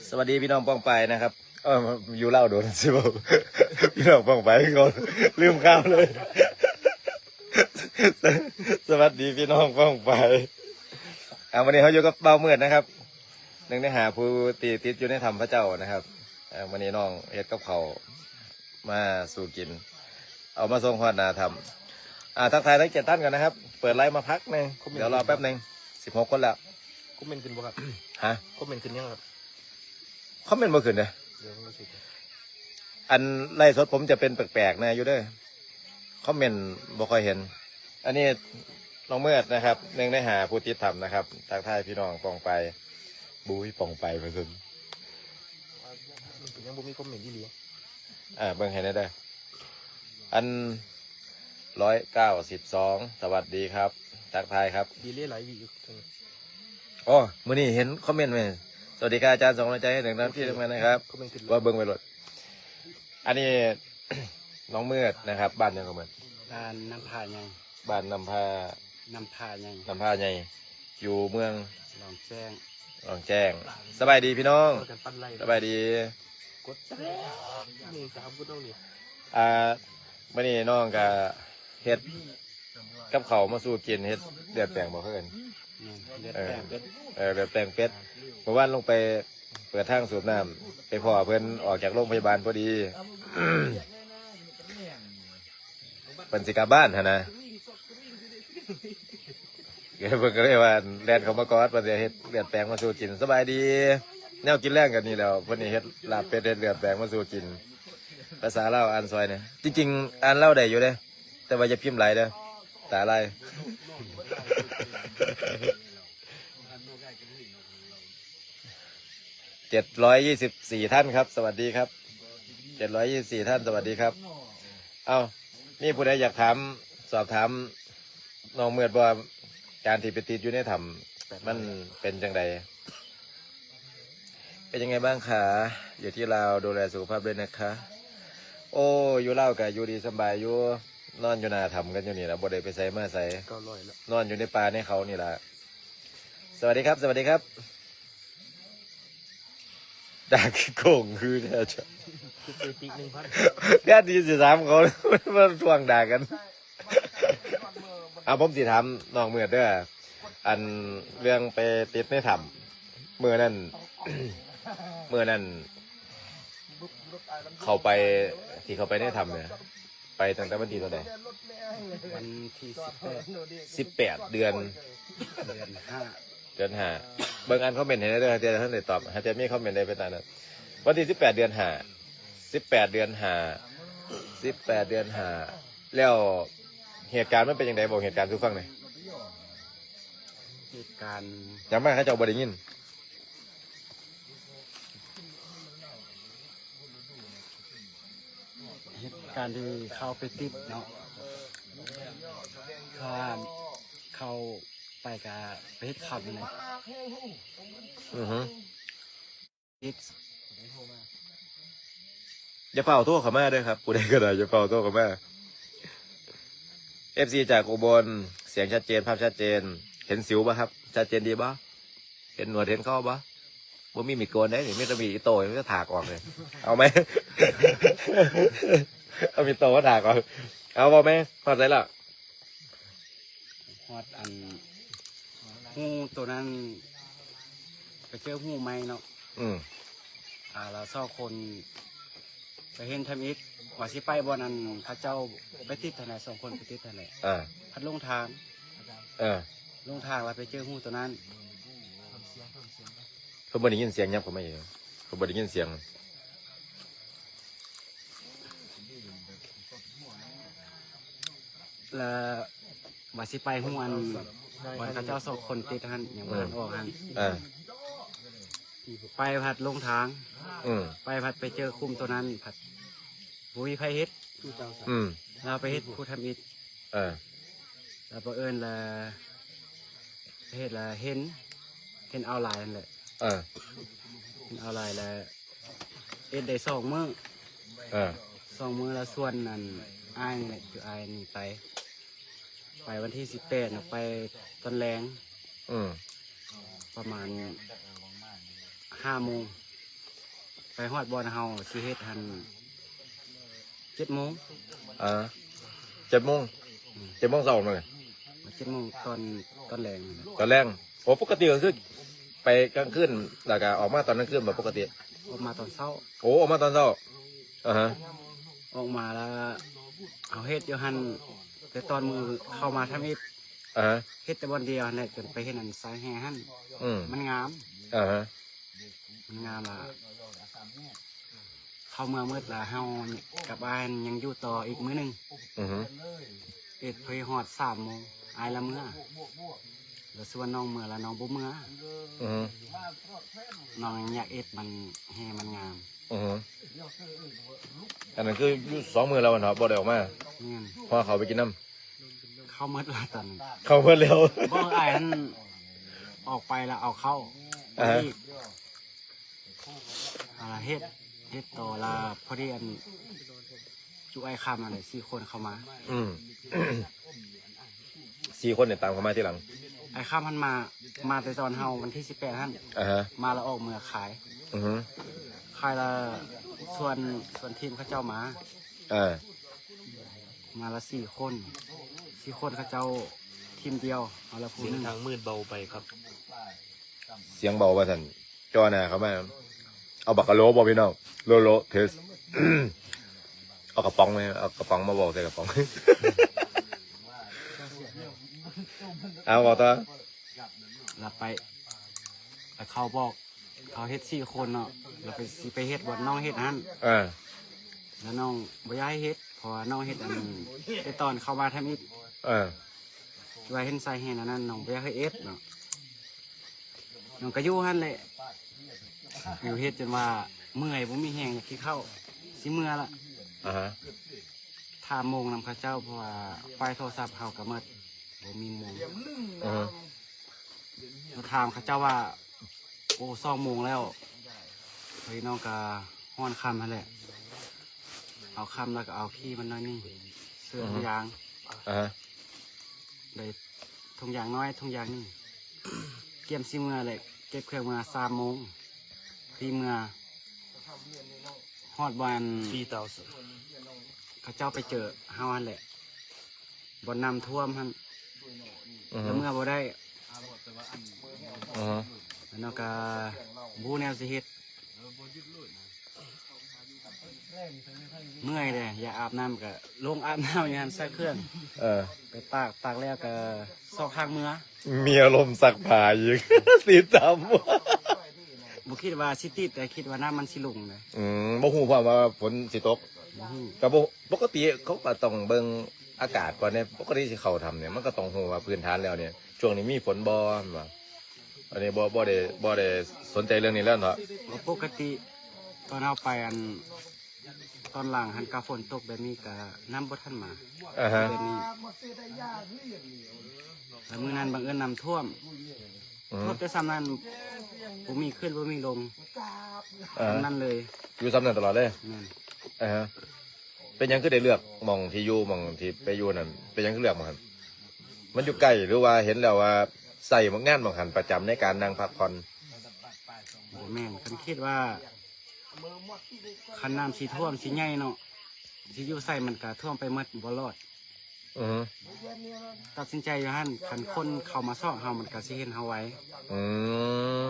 สวัสดีพี่น้องป้องปายนะครับ เออ อยู่ลาวโดนสิบ่ พี่น้องป้องปายคือเก่า ลืมข่าวเลย สวัสดีพี่น้องป้องปาย อ่า วันนี้เราอยู่กับบ่าวมืดนะครับ หนึ่งในห้าผู้ที่ติดอยู่ในถ้ำพระเจ้านะครับ อ่า วันนี้น้องเฮ็ดกับข้าวมาสู่กิน เอามาส่งฮอดหน้าถ้ำ อ่า ทักทายทั้งเจ็ดท่านก่อนนะครับ เปิดไลฟ์มาพักหนึ่ง เดี๋ยวรอแป๊บหนึ่ง สิบหกคนแล้ว คอมเมนต์ขึ้นบ่ครับ ฮะ คอมเมนต์ขึ้นยังครับ คอมเมนต์บ่ขึ้นเด้อ เดี๋ยวมันรู้สึก อันไลฟ์สดผมจะเป็นแปลกๆแหน่อยู่เด้อ คอมเมนต์บ่ค่อยเห็น อันนี้น้องมืดนะครับ หนึ่งในห้าผู้ติดถ้ำนะครับ ทักทายพี่น้องป้องปาย บุ้ย ป้องปายว่าซั่น ยังบ่มีคอมเมนต์อีหลี อ่า เบิ่งให้แหน่เด้อ อัน ร้อยเก้าสิบสอง สวัสดีครับ ทักทายครับ ดีเลยหลายวิวอยู่ โอ้ มื้อนี้เห็นคอมเมนต์แม่น สวัสดีครับอาจารย์ ส่งกำลังใจให้ถึงท่านพี่ทุกท่านนะครับ คอมเมนต์ขึ้น ว่าเบิ่งไปโลด อันนี้ น้องมืดนะครับ บ้านหยังก็มืด บ้านน้ำพาใหญ่ บ้านน้ำพา น้ำพาใหญ่ น้ำพาใหญ่ อยู่เมือง หนองแจ้ง หนองแจ้ง สบายดีพี่น้อง ช่วยกันปั่นไลค์ สบายดี กดแชร์ นี่สามคนต้องนี่ อ่า มื้อนี้น้องก็เฮ็ดกับข้าวมาสู่กิน เฮ็ดเลือดแปลงบ่ เพิ่น แม่น เลือดแปลงเป็ด เออ เลือดแปลงเป็ด เมื่อวานลงไปเปิดทางสูบน้ำ ไปพ้อเพิ่นออกจากโรงพยาบาลพอดี เพิ่นสิกลับบ้านหั้นนะ เพิ่นก็เลยว่าแล่นเข้ามากอด เพิ่นสิเฮ็ดเลือดแปลงมาสู่กิน สบายดี แนวกินแลงก็นี่แหล้ว เพิ่นนี่เฮ็ดลาบเป็ด เฮ็ดเลือดแปลงมาสู่กิน ภาษาลาวอ่านซอยแหน่ จริงๆ อ่านลาวได้อยู่เด้ แต่ว่าอย่าพิมพ์หลายเด้อ ตาลาย เจ็ดร้อยยี่สิบสี่ท่านครับ สวัสดีครับ เจ็ดร้อยยี่สิบสี่ท่าน สวัสดีครับ เอ้า มีผู้ใดอยากถาม สอบถามน้องมืดบ่ การที่ไปติดอยู่ในถ้ำ มันเป็นจั่งใด เป็นยังไงบ้างคะ อยู่ที่ลาวดูแลสุขภาพด้วยนะคะ โอ้ อยู่ลาวก็อยู่ดีสำบายอยู่ นอนอยู่หน้าถ้ำกันอยู่นี่ล่ะ บ่ได้ไปไสมาไส เก้าร้อยแล้ว นอนอยู่ในป่าในเขานี่ล่ะ สวัสดีครับ สวัสดีครับ ด่าคือโกงคือแท้จ้ะ คือปีกหนึ่งพัน แทนที่สิถามเขา มาทวงด่ากัน เอา ผมสิถามน้องมืดเด้อ อันเรื่องไปติดในถ้ำ มื้อนั้น มื้อนั้น เข้าไป ที่เข้าไปในถ้ำเนี่ย ไปตั้งแต่วันที่เท่าใด วันที่สิบแปด สิบแปด เดือน เดือนห้า เดือนห้า เบิ่งอ่านคอมเมนต์ให้แหน่เด้อ ถ้าจะทันได้ตอบ ถ้าจะมีคอมเมนต์ใดไปตามนั้น วันที่สิบแปด เดือนห้า สิบแปด เดือนห้า สิบแปด เดือนห้า แล้วเหตุการณ์มันเป็นจั่งใด บอกเหตุการณ์สู่ฟังหน่อย เหตุการณ์ ย้ำว่าเขาเจ้าบ่ได้ยิน เหตุการณ์ที่เข้าไปติดเนาะ ถ้าเข้าไปก็ไปเฮ็ดข่าวนี่แหละ อือฮึ ติด อย่าฟ้าวโทรเข้ามาเด้อครับ ผู้ใดก็ได้ อย่าฟ้าวโทรเข้ามา เอฟซี จากอุบล เสียงชัดเจน ภาพชัดเจน เห็นสิวบ่ครับ ชัดเจนดีบ่ เห็นหนวดเห็นเข่าบ่ บ่มีมีดโกนเด้ มีแต่มีดอิโต้ มีแต่ถากออกเลย เอาไหม เอามีดโต้มาถากออก เอาบ่แม่ ฮอดไสแล้ว ฮอดอัน ฮูโตนั้น ไปเจอฮูใหม่เนาะ อืม อ่า แล้วสองคนไปเห็นทำอิฐ ว่าสิไปบ่อนอันเขาเจ้าไปติดหั่นแหละ สองคนไปติดหั่นแหละ อ่า พัดหลงทาง เออ หลงทางแล้วไปเจอฮูโตนั้น เพิ่นบ่ได้ยินเสียงยับเข้ามาอีก เพิ่นบ่ได้ยินเสียง แล้วว่าสิไปฮูอัน บ่อนเขาเจ้าสองคนติดหั่น ยังบ่ทันออกหั่น เออ ไปพัดหลงทาง อืม ไปพัดไปเจอคุ้มโตนั้น พัดบ่มีไผเห็น อืม ลาวไปเฮ็ดผู้ทำอิฐ เออ แล้วบังเอิญละ ไปเฮ็ดละเห็น เห็นออนไลน์นั่นแหละ เออ เห็นออนไลน์แล้ว เฮ็ดได้สองมื้อ เออ สองมื้อแล้วชวนอันอ้ายนี่แหละ คืออ้ายนี่ไป ไปวันที่สิบแปดน่ะ ไปตอนแลง อืม ประมาณห้าโมง ໄປຮອດບ່ອນເຮົາຊິເຮັດຫັ້ນ ເຈັດໂມງ ອ່າ ເຈັດໂມງ ອືມ ເຈັດໂມງເຊົ້າມາເລີຍ ເຈັດໂມງຕອນ ຕອນແລງ ຕອນແລງ. ໂອ້ ປົກກະຕິກໍຄືໄປກາງຄືນ ແລ້ວກໍອອກມາຕອນກາງຄືນບໍ່ປົກກະຕິ? ອອກມາຕອນເຊົ້າ. ໂອ້ ອອກມາຕອນເຊົ້າ. ອາຮະ ອອກມາແລ້ວເຮົາເຮັດຢູ່ຫັ້ນ ແຕ່ຕອນມື້ເຂົ້າມາທຳອິດ ອາຮະ ເຮັດແຕ່ບ່ອນດຽວຫັ້ນແຫຼະ ຈົນໄປເຫັນອັນຊາຍແຫ່ຫັ້ນ ອືມ ມັນງາມ ອາຮະ ມັນງາມລະ ເຂົ້າເມືອໝົດລະ ເຮົາກັບອ້າຍຍັງຢູ່ຕໍ່ອີກມື້ໜຶ່ງ ອືຮຶ ເຮັດພໍຮອດສາມໂມງ ອ້າຍລະເມືອ ລະຊວນນ້ອງເມືອ ລະນ້ອງບໍ່ເມືອ ອືຮຶ ນ້ອງຍັງຢາກເຮັດ ມັນແຫ່ມັນງາມ ອືຮຶ ອັນນັ້ນຄືຢູ່ສອງມື້ແລ້ວເນາະ ບໍ່ໄດ້ອອກມາ ແມ່ນ ເພາະເຂົາໄປກິນນຳ ເຂົ້າໝົດລະຕອນນັ້ນ ເຂົ້າໝົດແລ້ວ ບໍ່ ອ້າຍຫັ້ນອອກໄປລະເອົາເຂົ້າ ອາຮະ ອີກ ອ່າ ເຮັດ ເຮັດຕໍ່ລະ ພໍດີອັນຈຸອ້າຍຄຳຫັ້ນແຫຼະ ສີ່ຄົນເຂົ້າມາ ອືມ ສີ່ຄົນນີ້ຕາມເຂົ້າມາທີຫຼັງ ອ້າຍຄຳຫັ້ນມາ ມາແຕ່ຕອນເຮົາວັນທີສິບແປດຫັ້ນ ອາຮະ ມາລະອອກເມືອຂາຍ ອືຮຶ ຂາຍລະຊວນ ຊວນທີມເຂົາເຈົ້າມາ ເອີ ມາລະສີ່ຄົນ ສີ່ຄົນເຂົາເຈົ້າທີມດຽວ ເອົາລະຜູ້ໜຶ່ງ ສຽງທາງມືດເບົາໄປຄັບ ສຽງເບົາວ່າຊັ້ນ ຈ່ອໜ້າເຂົ້າມາ ເອົາບັກກະໂຫຼບໍ່ພີ່ນ້ອງ ໂຫຼໂຫຼເທສ ເອົາກະປ໋ອງແມ່ ເອົາກະປ໋ອງມາເວົ້າໃສ່ກະປ໋ອງ ເອົາເວົ້າຕໍ່ ລະໄປ ລະເຂົາບອກ ເຂົາເຮັດສີ່ຄົນເນາະ ລະໄປ ຊິໄປເຮັດບ່ອນນ້ອງເຮັດຫັ້ນ ເອີ ລະນ້ອງບໍ່ຢາກໃຫ້ເຮັດ ເພາະວ່ານ້ອງເຮັດອັນ ແຕ່ຕອນເຂົ້າມາທຳອິດ ເອີ ວ່າເຫັນຊາຍແຫ່ອັນນັ້ນ ນ້ອງບໍ່ຢາກໃຫ້ເຮັດເນາະ ນ້ອງກະຢູ່ຫັ້ນແຫຼະ ຢູ່ເຮັດຈົນວ່າເມື່ອຍ ບໍ່ມີແຮງ ຢາກກິນເຂົ້າ ຊິເມືອລະ ອາຮະ ຖາມໂມງນຳເຂົາເຈົ້າ ເພາະວ່າໄຟໂທລະສັບເຮົາກະໝົດ ບໍ່ມີໂມງ ອືຮຶ ລະຖາມເຂົາເຈົ້າວ່າ ໂອ້ ສອງໂມງແລ້ວ ພໍດີນ້ອງກະຮ້ອນຄຳຫັ້ນແຫຼະ ເອົາຄຳລະກະເອົາຂີ້ມັນໜ້ອຍໜຶ່ງ ເສື້ອ ອືຮຶ ຖົງຢາງ ອາຮະ ໄດ້ຖົງຢາງນ້ອຍຖົງຢາງໜຶ່ງ ກຽມຊິເມືອແຫຼະ ເກັບເຄື່ອງເມືອສາມໂມງ ພໍດີເມືອ ຮອດບ່ອນ ເຂົາເຈົ້າໄປເຈີເຮົາຫັ້ນແຫຼະ ບ່ອນນ້ຳຖ້ວມຫັ້ນ ອືຮຶ ລະເມືອບໍ່ໄດ້ ອືຮຶ ລະນ້ອງກະບໍ່ຮູ້ແນວຊິເຮັດ ເມື່ອຍເດ້ ຢາກອາບນ້ຳກະລົງອາບນ້ຳຢູ່ຫັ້ນ ໃສ່ເຄື່ອງ ເອີ ໄປຕາກ ຕາກແລ້ວກະຊອກທາງເມືອ ມີອາລົມຊັກຜ້າອີກ ຕິດຕາມ ບໍ່ຄິດວ່າຊິຕິດ ແຕ່ຄິດວ່ານ້ຳມັນຊິລົງເດ້ ອືມ ບໍ່ຮູ້ພ້ອມວ່າຝົນຊິຕົກ ບໍ່ຮູ້ ກະບໍ່ ປົກກະຕິເຂົາກະຕ້ອງເບິ່ງອາກາດກ່ອນເດ້ ປົກກະຕິຊິເຂົ້າຖ້ຳນີ້ ມັນກະຕ້ອງຮູ້ວ່າພື້ນຖານແລ້ວນີ້ ຊ່ວງນີ້ມີຝົນບໍ່ ແມ່ນບໍ່? ອັນນີ້ບໍ່ ບໍ່ໄດ້ ບໍ່ໄດ້ສົນໃຈເລື່ອງນີ້ແລ້ວເນາະ ປົກກະຕິຕອນເຮົາໄປອັນ ຕອນຫຼັງຫັ້ນກະຝົນຕົກແບບນີ້ກະນ້ຳບໍ່ທັນມາ ອາຮະ ແບບນີ້ ລະມື້ນັ້ນບັງເອີນນ້ຳຖ້ວມ ອືມ ຖ້ວມແຕ່ສ່ຳນັ້ນ ບໍ່ມີຂຶ້ນບໍ່ມີລົງ ເອີ ສ່ຳນັ້ນເລີຍ ຢູ່ສ່ຳນັ້ນຕະຫຼອດເລີຍ ແມ່ນ ອາຮະ ເປັນຫຍັງຄືໄດ້ເລືອກໝ່ອງທີ່ຢູ່ ໝ່ອງທີ່ໄປຢູ່ນັ້ນ ເປັນຫຍັງຄືເລືອກໝ່ອງຫັ້ນ? ມັນຢູ່ໃກ້ ຫຼືວ່າເຫັນແລ້ວວ່າໃຊ້ງານໝ່ອງຫັ້ນປະຈຳໃນການນັ່ງພັກຜ່ອນ? ບໍ່ແມ່ນ ຄັນຄິດວ່າ ຄັນນ້ຳຊິຖ້ວມຊິໃຫຍ່ເນາະ ຊິຢູ່ໃສມັນກະຖ້ວມໄປໝົດ ບໍ່ລອດ ອືຮຶ ຕັດສິນໃຈຢູ່ຫັ້ນ ຄັນຄົນເຂົ້າມາຊອກເຮົາ ມັນກະຊິເຫັນເຮົາໄວ ອືມ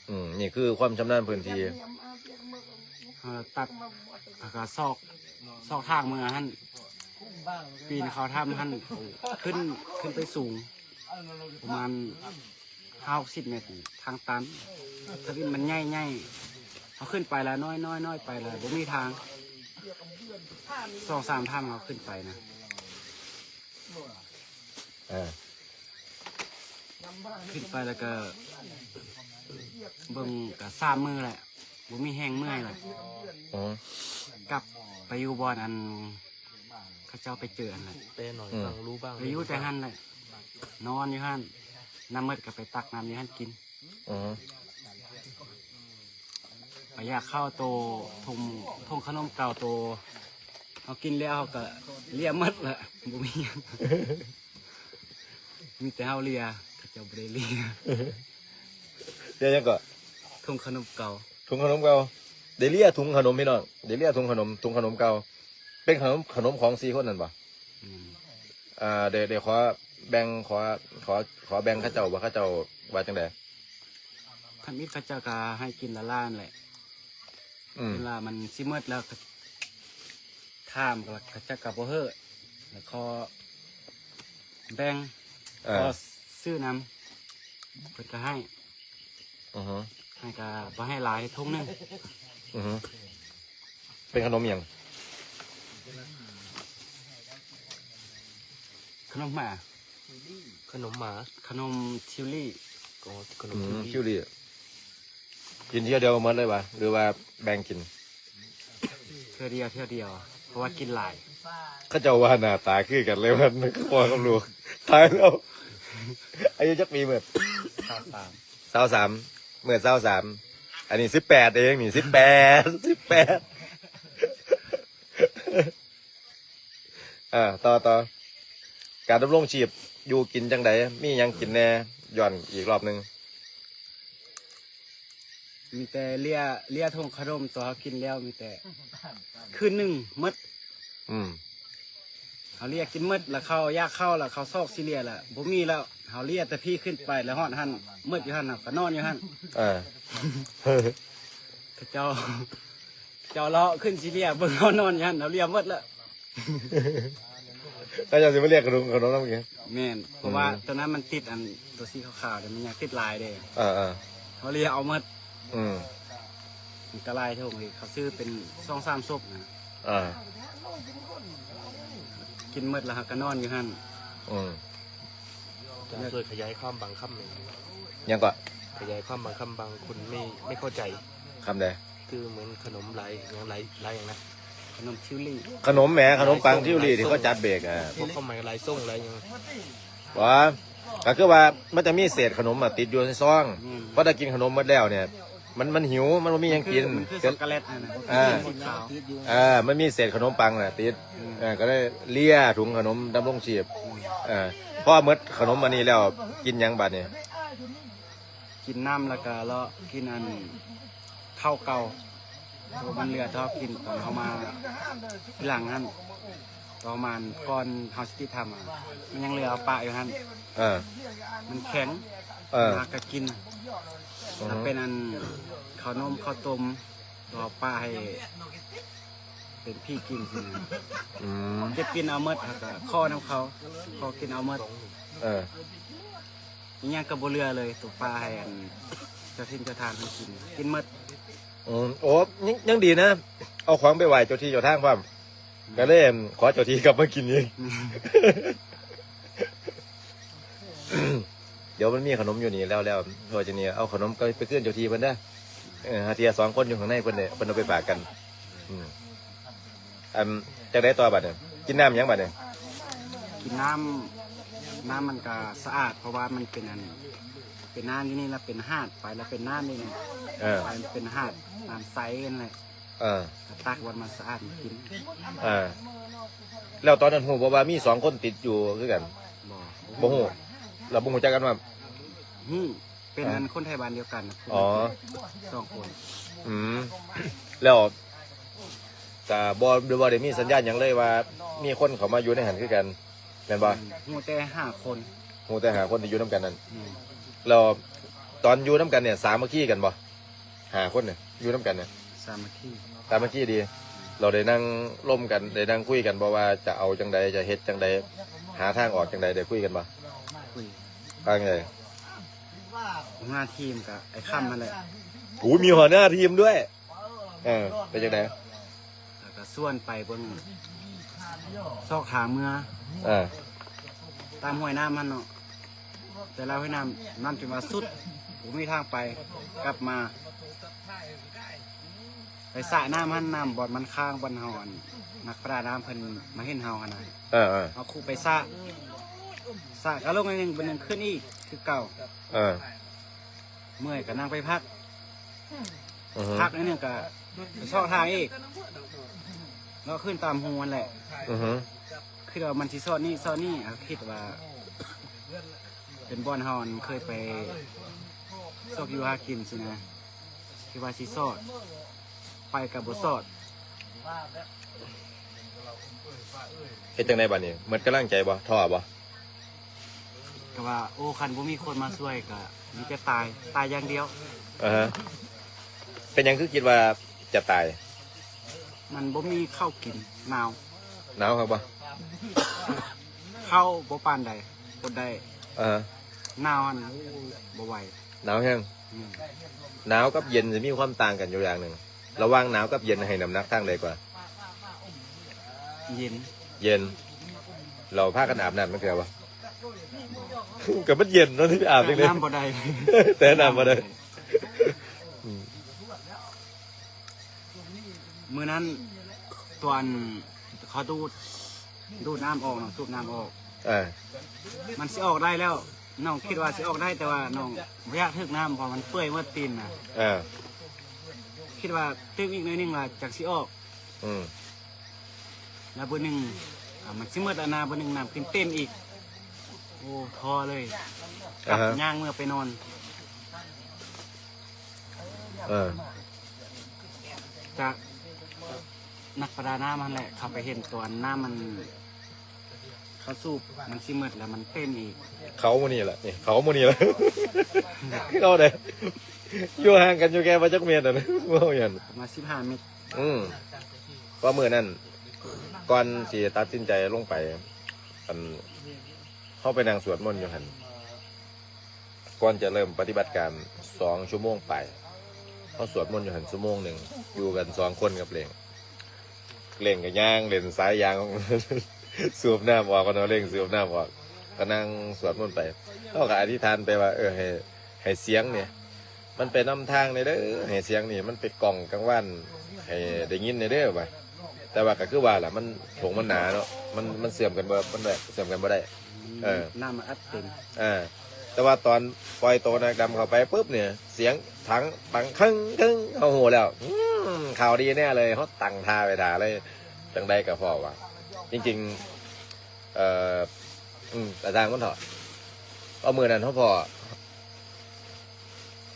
ອືມ ນີ້ຄືຄວາມຊຳນານພື້ນທີ່ ເຮົາຕັດ ແລ້ວກະຊອກ ຊອກທາງເມືອຫັ້ນ ປີນເຂົ້າຖ້ຳຫັ້ນ ຂຶ້ນ ຂຶ້ນໄປສູງ ປະມານຫ້າຫົກສິບແມັດ ທາງຕັນ ທະວິນມັນໃຫຍ່ໆ ເຮົາຂຶ້ນໄປລະນ້ອຍໆ ນ້ອຍໄປລະ ບໍ່ມີທາງ ສອງສາມຖ້ຳເຮົາຂຶ້ນໄປນະ ເອີ ຂຶ້ນໄປແລ້ວກະເບິ່ງກະສາມມື້ແຫຼະ ບໍ່ມີແຮງເມື່ອຍແຫຼະ ອືມ ກັບໄປຢູ່ບ່ອນອັນ ເຂົາເຈົ້າໄປເຈີອັນນັ້ນ ແຕ່ໜ້ອຍ ອືມ ຟັງຮູ້ບ້າງ ໄປຢູ່ແຕ່ຫັ້ນແຫຼະ ນອນຢູ່ຫັ້ນ ນ້ຳໝົດກະໄປຕັກນ້ຳຢູ່ຫັ້ນກິນ ອືມ ກະຢາກເຂົ້າໂຕ ຖົງ ຖົງຂະໜົມເກົ່າໂຕ ເຮົາກິນແລ້ວເຮົາກະເລຍໝົດລະ ບໍ່ມີຫຍັງ ມີແຕ່ເຮົາເລຍ ເຂົາເຈົ້າບໍ່ໄດ້ເລຍ ເລຍຫຍັງເກາະ? ຖົງຂະໜົມເກົ່າ ຖົງຂະໜົມເກົ່າ ໄດ້ເລຍຖົງຂະໜົມພີ່ນ້ອງ ໄດ້ເລຍຖົງຂະໜົມ ຖົງຂະໜົມເກົ່າ ເປັນຂະໜົມ ຂະໜົມຂອງສີ່ຄົນນັ້ນບໍ່? ອືມ ອ່າ ໄດ້ ໄດ້ຂໍແບ່ງ ຂໍ ຂໍ ຂໍແບ່ງເຂົາເຈົ້າບໍ່? ເຂົາເຈົ້າວ່າຈັ່ງໃດ? ທຳອິດເຂົາເຈົ້າກໍໃຫ້ກິນລະລ້ານແຫຼະ ອືມ ເວລາມັນຊິໝົດແລ້ວ ຖາມກໍເຂົາເຈົ້າກໍບໍ່ເຮີ້ ແລ້ວຂໍແບ່ງ ເອີ ຂໍຊື້ນຳ ເພິ່ນກໍໃຫ້ ອືຮຶ ໃຫ້ກໍບໍ່ໃຫ້ຫຼາຍ ຖົງໜຶ່ງ ອືຮຶ ເປັນຂະໜົມຫຍັງ? ຂະໜົມໝາ ຂະໜົມໝາ ຂະໜົມທິວລີ້ ອໍ ຂະໜົມ ອືມ ທິວລີ້ ທິວລີ້ ກິນເທື່ອດຽວໝົດເລີຍຫວາ ຫຼືວ່າແບ່ງກິນ? ເທື່ອດຽວ ເທື່ອດຽວ ເພາະວ່າກິນຫຼາຍ ເຂົາເຈົ້າວ່າໜ້າຕາຄືກັນເລີຍ ມັນພໍ່ກັບລູກ ຕາຍແລ້ວ ອາຍຸຈັກປີເໝິດ? ຊາວສາມ ຊາວສາມ ເໝິດຊາວສາມ ອັນນີ້ສິບແປດເອງນີ້ ສິບແປດ ສິບແປດ ອ່າ ຕໍ່ ຕໍ່ ການດຳລົງຊີບຢູ່ກິນຈັ່ງໃດ? ມີຫຍັງກິນແດ່? ຍ້ອນອີກລອບໜຶ່ງ ມີແຕ່ເລຍ ເລຍຖົງຂະໜົມ ຕົວເຮົາກິນແລ້ວ ມີແຕ່ຄືນໜຶ່ງໝົດ ອືມ ເຮົາເລຍກິນໝົດ ລະເຂົາຢາກເຂົ້າ ລະເຂົາຊອກຊິເລຍລະບໍ່ມີແລ້ວ ເຮົາເລຍແຕ່ພີ້ຂຶ້ນໄປ ລະຮອດຫັ້ນໝົດຢູ່ຫັ້ນ ເຮົາກໍນອນຢູ່ຫັ້ນ ເອີ ເຂົາເຈົ້າ ເຈົ້າເລາະຂຶ້ນຊິເລຍ ເບິ່ງເຮົານອນຢູ່ຫັ້ນ ເຮົາເລຍໝົດແລ້ວ ເຂົາເຈົ້າຊິມາລຽກຂະໜົມ ຂະໜົມນຳກິນ ແມ່ນ ເພາະວ່າ ອືມ ຕອນນັ້ນມັນຕິດອັນຕົວສີຂາວໆ ແຕ່ມັນຍັງຕິດຫຼາຍເດ້ ເອີໆ ເຮົາເລຍເອົາໝົດ ອືມ ມັນກໍຫຼາຍຖົງອີກ ເຂົາຊື້ເປັນສອງສາມສົບນະ ອ່າ ກິນໝົດແລ້ວເຮົາກໍນອນຢູ່ຫັ້ນ ອືມ ຈະຊ່ວຍຂະຫຍາຍຄວາມບາງຄຳແມ່ນຫຍັງເກາະ? ຂະຫຍາຍຄວາມບາງຄຳ ບາງຄົນໄມ່ ໄມ່ເຂົ້າໃຈ ຄຳໃດ? ຄືເໝືອນຂະໜົມຫຼາຍ ຫຍັງຫຼາຍ ຫຼາຍຫຍັງນະ ຂະໜົມທິວລີ້ ຂະໜົມແໝ ຂະໜົມປັງທິວລີ້ທີ່ເຂົາຈັດເບກອະ ພວກຄວາມໝາຍຫຼາຍຊົງຫຼາຍຫຍັງ ວ່າ ກໍຄືວ່າມັນຈະມີເສດຂະໜົມມາຕິດຢູ່ໃນຊອງ ອືມ ພໍໄດ້ກິນຂະໜົມໝົດແລ້ວເນຍ ມັນ ມັນຫິວ ມັນບໍ່ມີຫຍັງກິນ ມັນຄື ມັນຄືຊັອກໂກແລັດຫັ້ນນະ ອ່າ ມັນເປັນສີຂາວ ອ່າ ມັນມີເສດຂະໜົມປັງນະຕິດ ອືມ ເອີ ກໍເລີຍເລຍຖົງຂະໜົມດຳລົງຊີບ ອືມ ເອີ ພໍໝົດຂະໜົມອັນນີ້ແລ້ວ ກິນຫຍັງບາດນີ້? ກິນນ້ຳ ແລ້ວກໍເລາະກິນອັນເຂົ້າເກົ່າ ໂຕມັນເຫຼືອ ເຮົາກິນຕອນເຮົາມາທີຫຼັງຫັ້ນ ປະມານກ່ອນເຮົາຊິຕິດຖ້ຳ ມັນຍັງເຫຼືອ ເອົາປະຢູ່ຫັ້ນ ເອີ ມັນແຂງ ເອີ ເຮົາກໍກິນ ອືຮຶ ແລ້ວເປັນອັນເຂົ້າໜົມເຂົ້າຕົ້ມ ເຮົາປະໃຫ້ເປັນພີ້ກິນຊີ້ນະ ອືມ ເກັບກິນເອົາໝົດ ເຮົາກໍຂໍນຳເຂົາ ຂໍກິນເອົາໝົດ ເອີ ອີຫຍັງກໍບໍ່ເຫຼືອເລີຍ ໂຕປະໃຫ້ອັນເຈົ້າຖິ່ນເຈົ້າທາງເພິ່ນກິນ ກິນໝົດ ອືມ ໂອ້ ຍັງ ຍັງດີນະ ເອົາຂອງໄປໄຫວ້ເຈົ້າທີ່ເຈົ້າທາງພ້ອມ ກໍເລີຍຂໍເຈົ້າທີ່ກັບມາກິນອີກ ດຽວມັນມີຂະໜົມຢູ່ນີ້ແລ້ວ ແລ້ວ ເພາະຈະນີ້ເອົາຂະໜົມໄປ ໄປຄືນເຈົ້າທີ່ເພິ່ນເດີ ເອີ ຫາເທື່ອສອງຄົນຢູ່ຂ້າງໃນເພິ່ນເດ້ ເພິ່ນເອົາໄປຝາກກັນ ອືມ ອັນ ຈັ່ງໃດຕໍ່ບາດນີ້? ກິນນ້ຳຫຍັງບາດນີ້? ກິນນ້ຳ ນ້ຳມັນກະສະອາດ ເພາະວ່າມັນເປັນອັນ ເປັນນ້ຳຢູ່ນີ້ລະເປັນຫາດ ໄປລະເປັນນ້ຳນີ້ ເອີ ໄປເປັນຫາດ ນ້ຳໃສຫັ້ນແຫຼະ ເອີ ກະຕັກວັນມາສະອາດມາກິນ ເອີ ແລ້ວຕອນນັ້ນຮູ້ບໍ່ວ່າມີສອງຄົນຕິດຢູ່ຄືກັນ? ບໍ່ ບໍ່ຮູ້ ລະບໍ່ຮູ້ຈັກກັນວ່າ ຮູ້ ເປັນອັນຄົນໄທບ້ານດຽວກັນ ອໍ ສອງຄົນ ອືມ ແລ້ວກະບໍ່ ບໍ່ໄດ້ມີສັນຍານຫຍັງເລີຍວ່າມີຄົນເຂົ້າມາຢູ່ໃນຫັ້ນຄືກັນ ແມ່ນບໍ່? ຮູ້ແຕ່ຫ້າຄົນ ຮູ້ແຕ່ຫ້າຄົນທີ່ຢູ່ນຳກັນນັ້ນ ອືມ ແລ້ວຕອນຢູ່ນຳກັນນີ້ສາມັກຄີກັນບໍ່? ຫ້າຄົນນີ້ຢູ່ນຳກັນນີ້ ສາມັກຄີ ສາມັກຄີດີ ເຮົາໄດ້ນັ່ງລົມກັນ ໄດ້ນັ່ງຄຸຍກັນບໍ່ວ່າຈະເອົາຈັ່ງໃດ ຈະເຮັດຈັ່ງໃດ ຫາທາງອອກຈັ່ງໃດ ໄດ້ຄຸຍກັນບໍ່? ຄຸຍ ວ່າຈັ່ງໃດ? ຫົວໜ້າທີມກະໄອ້ຄຳຫັ້ນແຫຼະ ໂອ້ ມີຫົວໜ້າທີມດ້ວຍ ເອີ ເປັນຈັ່ງໃດ? ແລ້ວກະຊວນໄປເບິ່ງ ຊອກທາງເມືອ ເອີ ຕາມຫ້ວຍນ້ຳຫັ້ນເນາະ ແຕ່ລະຫ້ວຍນ້ຳ ນ້ຳຈົນວ່າສຸດ ບໍ່ມີທາງໄປ ກັບມາ ໄປສະນ້ຳຫັ້ນ ນ້ຳບ່ອນມັນຄ້າງ ບ່ອນເຮົາອັນ ນັກປະດານ້ຳເພິ່ນມາເຫັນເຮົາຫັ້ນນະ ເອີໆ ເຮົາຄຸໄປສະ ສະກະລົງໜ້ອຍໜຶ່ງ ບາດໜຶ່ງຂຶ້ນອີກຄືເກົ່າ ເອີ ເມື່ອຍກະນັ່ງໄປພັກ ອືຮຶ ພັກໜ້ອຍໜຶ່ງກະໄປຊອກທາງອີກ ເລາະຂຶ້ນຕາມຮູຫັ້ນແຫຼະ ອືຮຶ ຄິດວ່າມັນຊິຊອດນີ້ຊອດນີ້ ເຮົາຄິດວ່າເປັນບ່ອນເຮົາອັນເຄີຍໄປຊອກຢູ່ຫາກິນຊີ້ນະ ຄິດວ່າຊິຊອດ ໄປກໍບໍ່ສອດ. ເຮັດຈັ່ງໃດບາດນີ້? ໝົດກຳລັງໃຈບໍ່? ທໍ້ບໍ່? ກໍວ່າ ໂອ້ ຄັນບໍ່ມີຄົນມາຊ່ວຍກໍມີແຕ່ຕາຍ, ຕາຍຢ່າງດຽວ. ອາຮະ. ເປັນຫຍັງຄືຄິດວ່າຈະຕາຍ? ມັນບໍ່ມີເຂົ້າກິນ, ໜາວ. ໜາວຄັກບໍ່? ເຂົ້າບໍ່ປານໃດ, ອົດໄດ້. ອາຮະ. ໜາວຫັ້ນບໍ່ໄຫວ. ໜາວແຮງ. ແມ່ນ. ໜາວກັບເຢັນຊິມີຄວາມຕ່າງກັນຢູ່ຢ່າງໜຶ່ງ. ລະຫວ່າງໜາວກັບເຢັນໃຫ້ນ້ຳໜັກທາງໃດກວ່າ? ເຢັນ. ເຢັນ. ລາວພາກັນອາບນ້ຳຈັກເທື່ອບໍ່? ກໍມັນເຢັນເນາະ ຊິໄປອາບຈັ່ງໃດ? ແຕ່ນ້ຳບໍ່ໄດ້. ແຕ່ນ້ຳບໍ່ໄດ້. ອືມ. ມື້ນັ້ນຕອນເຂົາດູດ, ດູດນ້ຳອອກເນາະ, ສູບນ້ຳອອກ. ເອີ. ມັນຊິອອກໄດ້ແລ້ວ, ນ້ອງຄິດວ່າຊິອອກໄດ້, ແຕ່ວ່ານ້ອງບໍ່ຢາກຖືກນ້ຳ ເພາະມັນເປື່ອຍໝົດຕີນນະ. ເອີ. ຄິດວ່າຕື່ມອີກໜ້ອຍໜຶ່ງລະຈັກຊິອອກ. ອືມ. ລະເບີໜຶ່ງ ອາ ມັນຊິໝົດແລ້ວນະ, ເບີໜຶ່ງນ້ຳຂຶ້ນເຕັມອີກ. ໂອ້ ທໍ້ເລີຍ. ອາຮະ. ກັບຍ່າງເມືອໄປນອນ. ເອີ. ຈາກນັກປະດານ້ຳຫັ້ນແຫຼະ ເຂົາໄປເຫັນຕອນນ້ຳມັນ ເຂົາສູບມັນຊິໝົດແລ້ວມັນເຕັມອີກ. ເຂົາໝູ່ນີ້ລະ ນີ້ ເຂົາໝູ່ນີ້ລະ ເຂົາເດ້ ຢູ່ຫ່າງກັນຢູ່ແຄ່ບໍ່ຈັກເມດຫັ້ນ ເວົ້າຫຍັງ ປະມານສິບຫ້າເມດ. ອືມ ເພາະມື້ນັ້ນ ກ່ອນຊິຕັດສິນໃຈລົງໄປ ອັນ ເຮົາໄປນັ່ງສວດມົນຢູ່ຫັ້ນ ກ່ອນຈະເລີ່ມປະຕິບັດການສອງຊົ່ວໂມງປາຍ ເຮົາສວດມົນຢູ່ຫັ້ນຊົ່ວໂມງໜຶ່ງ ຢູ່ກັນສອງຄົນກັບເຫຼັ່ງ. ເຫຼັ່ງກໍຍ່າງເຫຼັ່ນສາຍຢາງ ສູບນ້ຳອອກ ເນາະ ເຫຼັ່ງສູບນ້ຳອອກ ກໍນັ່ງສວດມົນໄປ. ເຮົາກໍອະທິຖານໄປວ່າ ເອີ ໃຫ້ ໃຫ້ສຽງນີ້ ມັນໄປນຳທາງແດ່ເດີ ໃຫ້ສຽງນີ້ມັນໄປກ້ອງກາງວານ ໃຫ້ໄດ້ຍິນແດ່ເດີວ່າ. ແຕ່ວ່າກໍຄືວ່າລະ ມັນ ຖົງມັນໜາເນາະ ມັນ ມັນເຊື່ອມກັນບໍ່ ມັນແບບເຊື່ອມກັນບໍ່ໄດ້. ເອີ ນ້ຳມັນອັດເຕັມ. ເອີ ແຕ່ວ່າຕອນປ່ອຍໂຕນາງດຳເຂົ້າໄປປຶບນີ້ ສຽງຖັງປັງເຄິ່ງໆ ເຮົາຮູ້ແລ້ວ ອືມ ຂ່າວດີແນ່ເລີຍ ເຮົາຕັ້ງທ່າໄວ້ຖ້າເລີຍ. ຈັ່ງໃດກໍພໍວ່າ ຈິງໆ ເອີ ອືມ ກະຊ່າງມັນເຖາະ ເພາະມື້ນັ້ນເຮົາພໍ້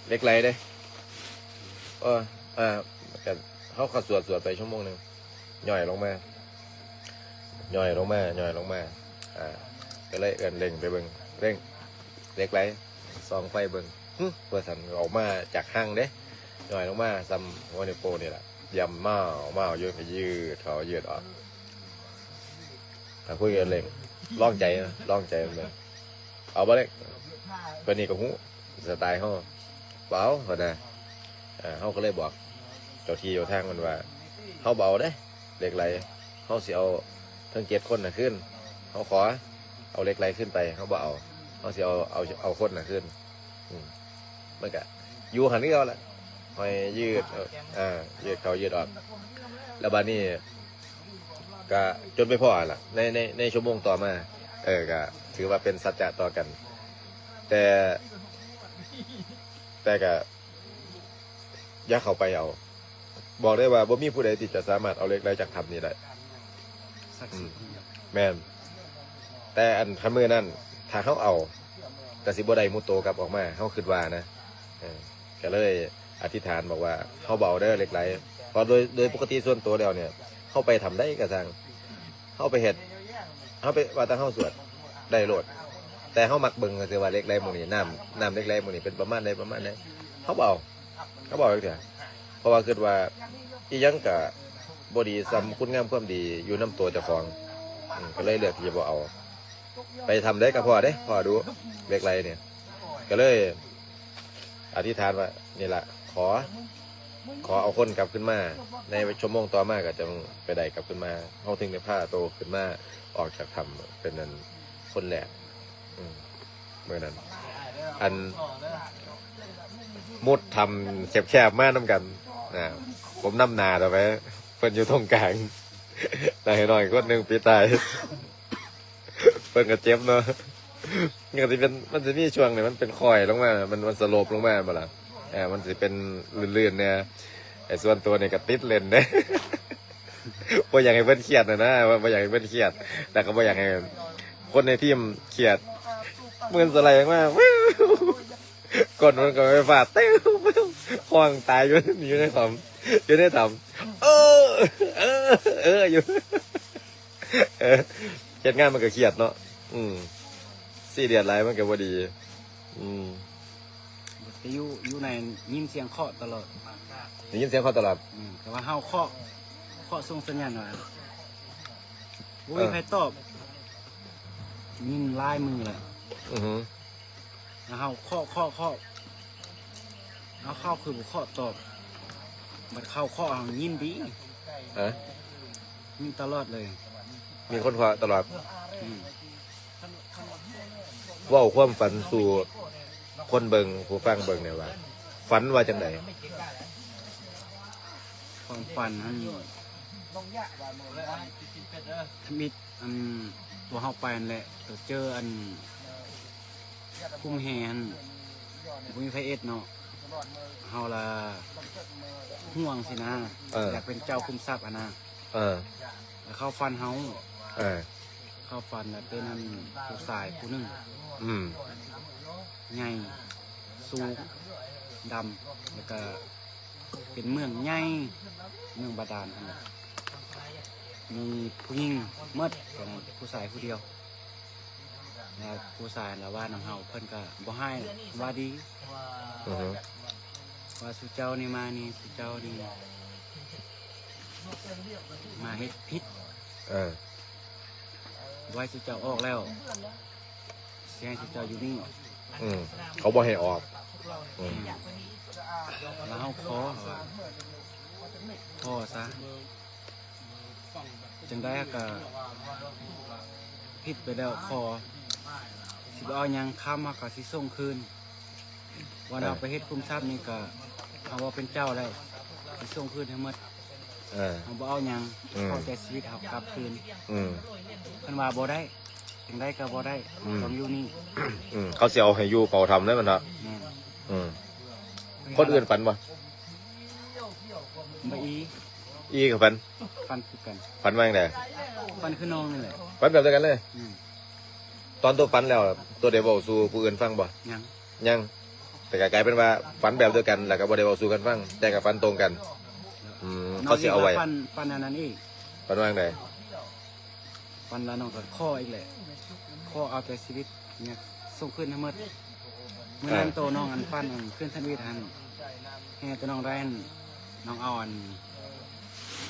ເຫຼັກໄຫຼເດ້. ເອີ ເອີ ກະເຮົາກໍສວດ ສວດໄປຊົ່ວໂມງໜຶ່ງ ຍ່ອຍລົງມາ ຍ່ອຍລົງມາ ຍ່ອຍລົງມາ ອ່າ ກໍເລີຍເອີ້ນເຫຼັ່ງໄປເບິ່ງ ເຫຼັ່ງ ເຫຼັກໄຫຼ ສ່ອງໄຟເບິ່ງ ຫຶ ວ່າຊັ້ນ ອອກມາຈາກຮັງເດ້ ຍ່ອຍລົງມາສ່ຳຫົວນິ້ວໂປ້ນີ້ລະ ຢ້ຳມາວໆຢູ່ ກໍຢືດເຂົ້າຢືດອອກ. ກໍຄຸຍກັນເຫຼັ່ງ ລອງໃຈນະ ລອງໃຈເບິ່ງ ເອົາບໍ່ເຫຼັ່ງ? ເພິ່ນນີ້ກໍຮູ້ສະໄຕເຮົາ ບໍ່ເອົາ ເພິ່ນນະ. ເຮົາກໍເລີຍບອກເຈົ້າທີ່ເຈົ້າທາງເພິ່ນວ່າ ເຮົາບໍ່ເອົາເດ້ ເຫຼັກໄຫຼ ເຮົາຊິເອົາທັງເຈັດຄົນນະຄືນ ເຮົາຂໍເອົາເຫຼັກໄຫຼຄືນໄປ ເຮົາບໍ່ເອົາ ເຮົາຊິເອົາ ເອົາ ເອົາຄົນນະຄືນ. ອືມ ມັນກະຢູ່ຫັ້ນຄືເກົ່າລະ ຫອຍຢືດ ເອີ ເອີ ຢືດເຂົ້າຢືດອອກ ແລ້ວບາດນີ້ກະຈົນໄປພໍ້ຫັ້ນລະ ໃນ ໃນ ໃນຊົ່ວໂມງຕໍ່ມາ ເອີ ກະຖືວ່າເປັນສັດຈະຕໍ່ກັນ ແຕ່ ແຕ່ກະຢ່າເຂົ້າໄປເອົາ ບອກໄດ້ວ່າບໍ່ມີຜູ້ໃດທີ່ຈະສາມາດເອົາເຫຼັກໄຫຼຈາກຖ້ຳນີ້ໄດ້. ສັກສິດ ອືມ ແມ່ນ ແຕ່ອັນຄັນມື້ນັ້ນ ຖ້າເຮົາເອົາ ກໍຊິບໍ່ໄດ້ມຸດໂຕກັບອອກມາ ເຮົາຄິດວ່ານະ. ເອີ ກໍເລີຍອະທິຖານບອກວ່າ ເຮົາບໍ່ເອົາເດີເຫຼັກໄຫຼ ເພາະໂດຍ ໂດຍປົກກະຕິສ່ວນໂຕແລ້ວນີ້ ເຮົາໄປຖ້ຳໃດກໍຊ່າງ ເຮົາໄປເຮັດ ເຮົາໄປ ວ່າແຕ່ເຮົາສວດໄດ້ໂລດ ແຕ່ເຮົາມັກເບິ່ງຊື່ວ່າເຫຼັກໄຫຼໝ່ອງນີ້ ນ້ຳ ນ້ຳເຫຼັກໄຫຼໝ່ອງນີ້ເປັນປະມານໃດ ປະມານໃດ ເຮົາບໍ່ເອົາ. ກໍບອກຈັກເທື່ອ ເພາະວ່າຄິດວ່າອີ່ຫຍັງກະບໍ່ດີສ່ຳຄຸນງາມຄວາມດີຢູ່ນຳຕົວເຈົ້າຂອງ ອືມ ກໍເລີຍເລືອກທີ່ຈະບໍ່ເອົາ. ໄປຖ້ຳໃດກໍພໍ້ເດ້ ພໍ້ດຸເຫຼັກໄຫຼນີ້ ກໍເລີຍອະທິຖານວ່າ ນີ້ລະ ຂໍ ຂໍເອົາຄົນກັບຄືນມາ ໃນຊົ່ວໂມງຕໍ່ມາກໍຈັ່ງໄປໄດ້ກັບຄືນມາ ເຮົາເຖິງໄດ້ພາໂຕຂຶ້ນມາອອກຈາກຖ້ຳເປັນອັນຄົນແລກ ອືມ. ມື້ນັ້ນ ອັນ ມຸດຖ້ຳແຄບໆມານຳກັນ ນະ ຜົມນຳໜ້າເຂົ້າໄປ ເພິ່ນຢູ່ຕົງກາງ ນາຍນ້ອຍຄົນໜຶ່ງປິດທ້າຍ ເພິ່ນກໍເຈັບເນາະ ມັນກໍຊິເປັນ ມັນຊິມີຊ່ວງນີ້ ມັນເປັນຄ້ອຍລົງມາ ມັນ ມັນສະໂລບລົງມາແມ່ນບໍ່ລະ ເອີ ມັນຊິເປັນລື່ນໆແດ່ ໄອ້ສ່ວນຕົວນີ້ກໍຕິດເຫຼັ້ນເດ້. ບໍ່ຢາກໃຫ້ເພິ່ນຄຽດນະນະ ບໍ່ ບໍ່ຢາກໃຫ້ເພິ່ນຄຽດ ແລ້ວກໍບໍ່ຢາກໃຫ້ຄົນໃນທີມຄຽດ ໝື່ນສະໄລອອກມາ ກົ້ນມັນກໍໄຟຟ້າ ເຕັ້ວ ຮ້ອງຕາຍຢູ່ ຢູ່ໃນຄອມ ຢູ່ໃນຖ້ຳ ເອີ ເອີ ເອີ ຢູ່ ເອີ ເຮັດງານມັນກໍຄຽດເນາະ ອືມ ຊີຣຽສຫຼາຍມັນກໍບໍ່ດີ ອືມ ແຕ່ຢູ່ ຢູ່ໃນຍິນສຽງເຄາະຕະຫຼອດ ໄດ້ຍິນສຽງເຄາະຕະຫຼອດ ອືມ ແຕ່ວ່າເຮົາເຄາະ ເຄາະສົ່ງສັນຍານວ່າ ບໍ່ມີໃຜຕອບ ຍິນຫຼາຍມື້ແລ້ວ ອືຮຶ ແລ້ວເຮົາເຄາະ ເຄາະ ເຄາະ ເຮົາເຄາະຄືບໍ່ເຄາະຕອບ ບັດເຂົາເຄາະເຮົາຍິນດີ ຮະ ຍິນຕະຫຼອດເລີຍ ມີຄົນເຄາະຕະຫຼອດ ອືມ ເວົ້າຄວາມຝັນສູ່ຄົນເບິ່ງ ຜູ້ຟັງເບິ່ງແດ່ວ່າ ຝັນວ່າຈັ່ງໃດ? ຄວາມຝັນຫັ້ນ ທຳອິດ ອັນ ຕົວເຮົາໄປຫັ້ນແຫຼະ ໄປເຈີອັນ ຄຸ້ມແຮ່ຫັ້ນ ບໍ່ມີໃຜເອັດເນາະ ເຮົາລະຫ່ວງຊີ້ນະ ເອີ ຢາກເປັນເຈົ້າຄຸ້ມຊັບຫັ້ນນະ ເອີ ແລ້ວເຂົາຝັນເຮົາ ເອີ ເຂົາຝັນວ່າເປັນອັນຜູ້ຊາຍຜູ້ໜຶ່ງ ອືມ ໃຫຍ່ ສູງ ດຳ ແລ້ວກະເປັນເມືອງໃຫຍ່ ເມືອງບາດານຫັ້ນ ມີຜູ້ຍິງໝົດ ແຕ່ນັ້ນຜູ້ຊາຍຜູ້ດຽວ ແລ້ວຜູ້ຊາຍລະວ່ານຳເຮົາ ເພິ່ນກະບໍ່ຮ້າຍ ວ່າດີ ອືຮຶ ວ່າສູ່ເຈົ້ານີ້ມານີ້ ສູ່ເຈົ້ານີ້ ມາເຮັດຜິດ ເອີ ບໍ່ໃຫ້ສູ່ເຈົ້າອອກແລ້ວ ຊິໃຫ້ສູ່ເຈົ້າຢູ່ນີ້ ອືມ ເຂົາບໍ່ໃຫ້ອອກ ອືມ ແລ້ວເຮົາຂໍວ່າ ຂໍຊະ ຈັ່ງໃດເຮົາກະຜິດໄປແລ້ວ ຂໍ ຊິບໍ່ເອົາຫຍັງ ຄຳເຮົາກະຊິສົ່ງຄືນ ວ່າເຮົາໄປເຮັດຄຸ້ມຊັບນີ້ກະ ເຮົາບໍ່ເປັນເຈົ້າແລ້ວ ຊິສົ່ງຄືນໃຫ້ໝົດ ເອີ ເຮົາບໍ່ເອົາຫຍັງ ອືມ ຂໍແຕ່ຊີວິດເຮົາກັບຄືນ ອືມ ເພິ່ນວ່າບໍ່ໄດ້ ຈັ່ງໃດກໍບໍ່ໄດ້ ອືມ ຕ້ອງຢູ່ນີ້ ອືມ ເຂົາຊິເອົາໃຫ້ຢູ່ເຝົ້າຖ້ຳເລີຍແມ່ນບໍ່? ແມ່ນ ອືມ ຄົນອື່ນຝັນບໍ່? ບໍ່ອີ ອີກໍຝັນ ຝັນຄືກັນ ຝັນວ່າຈັ່ງໃດ? ຝັນຄືນ້ອງນີ້ແຫຼະ ຝັນແບບດຽວກັນເລີຍ ອືມ ຕອນໂຕຝັນແລ້ວ ໂຕໄດ້ເວົ້າສູ່ຜູ້ອື່ນຟັງບໍ່? ຍັງ ຍັງ ແຕ່ກໍກາຍເປັນວ່າຝັນແບບດຽວກັນ ແລ້ວກໍບໍ່ໄດ້ເວົ້າສູ່ກັນຟັງ ແຕ່ກໍຝັນຕົງກັນ ອືມ ເຂົາຊິເອົາໄວ້ ຝັນ ຝັນອັນນັ້ນອີກ ຝັນວ່າຈັ່ງໃດ? ຝັນວ່ານ້ອງກໍຂໍອີກແຫຼະ ຂໍເອົາແຕ່ຊີວິດ ເອີ ສົ່ງຄືນໃຫ້ໝົດ ມື້ນັ້ນ ເອີ ໂຕນ້ອງອັນຝັນອັນຄືນທຳອິດຫັ້ນ ແຮ່ໂຕນ້ອງໄດ້ຫັ້ນ ນ້ອງເອົາອັນ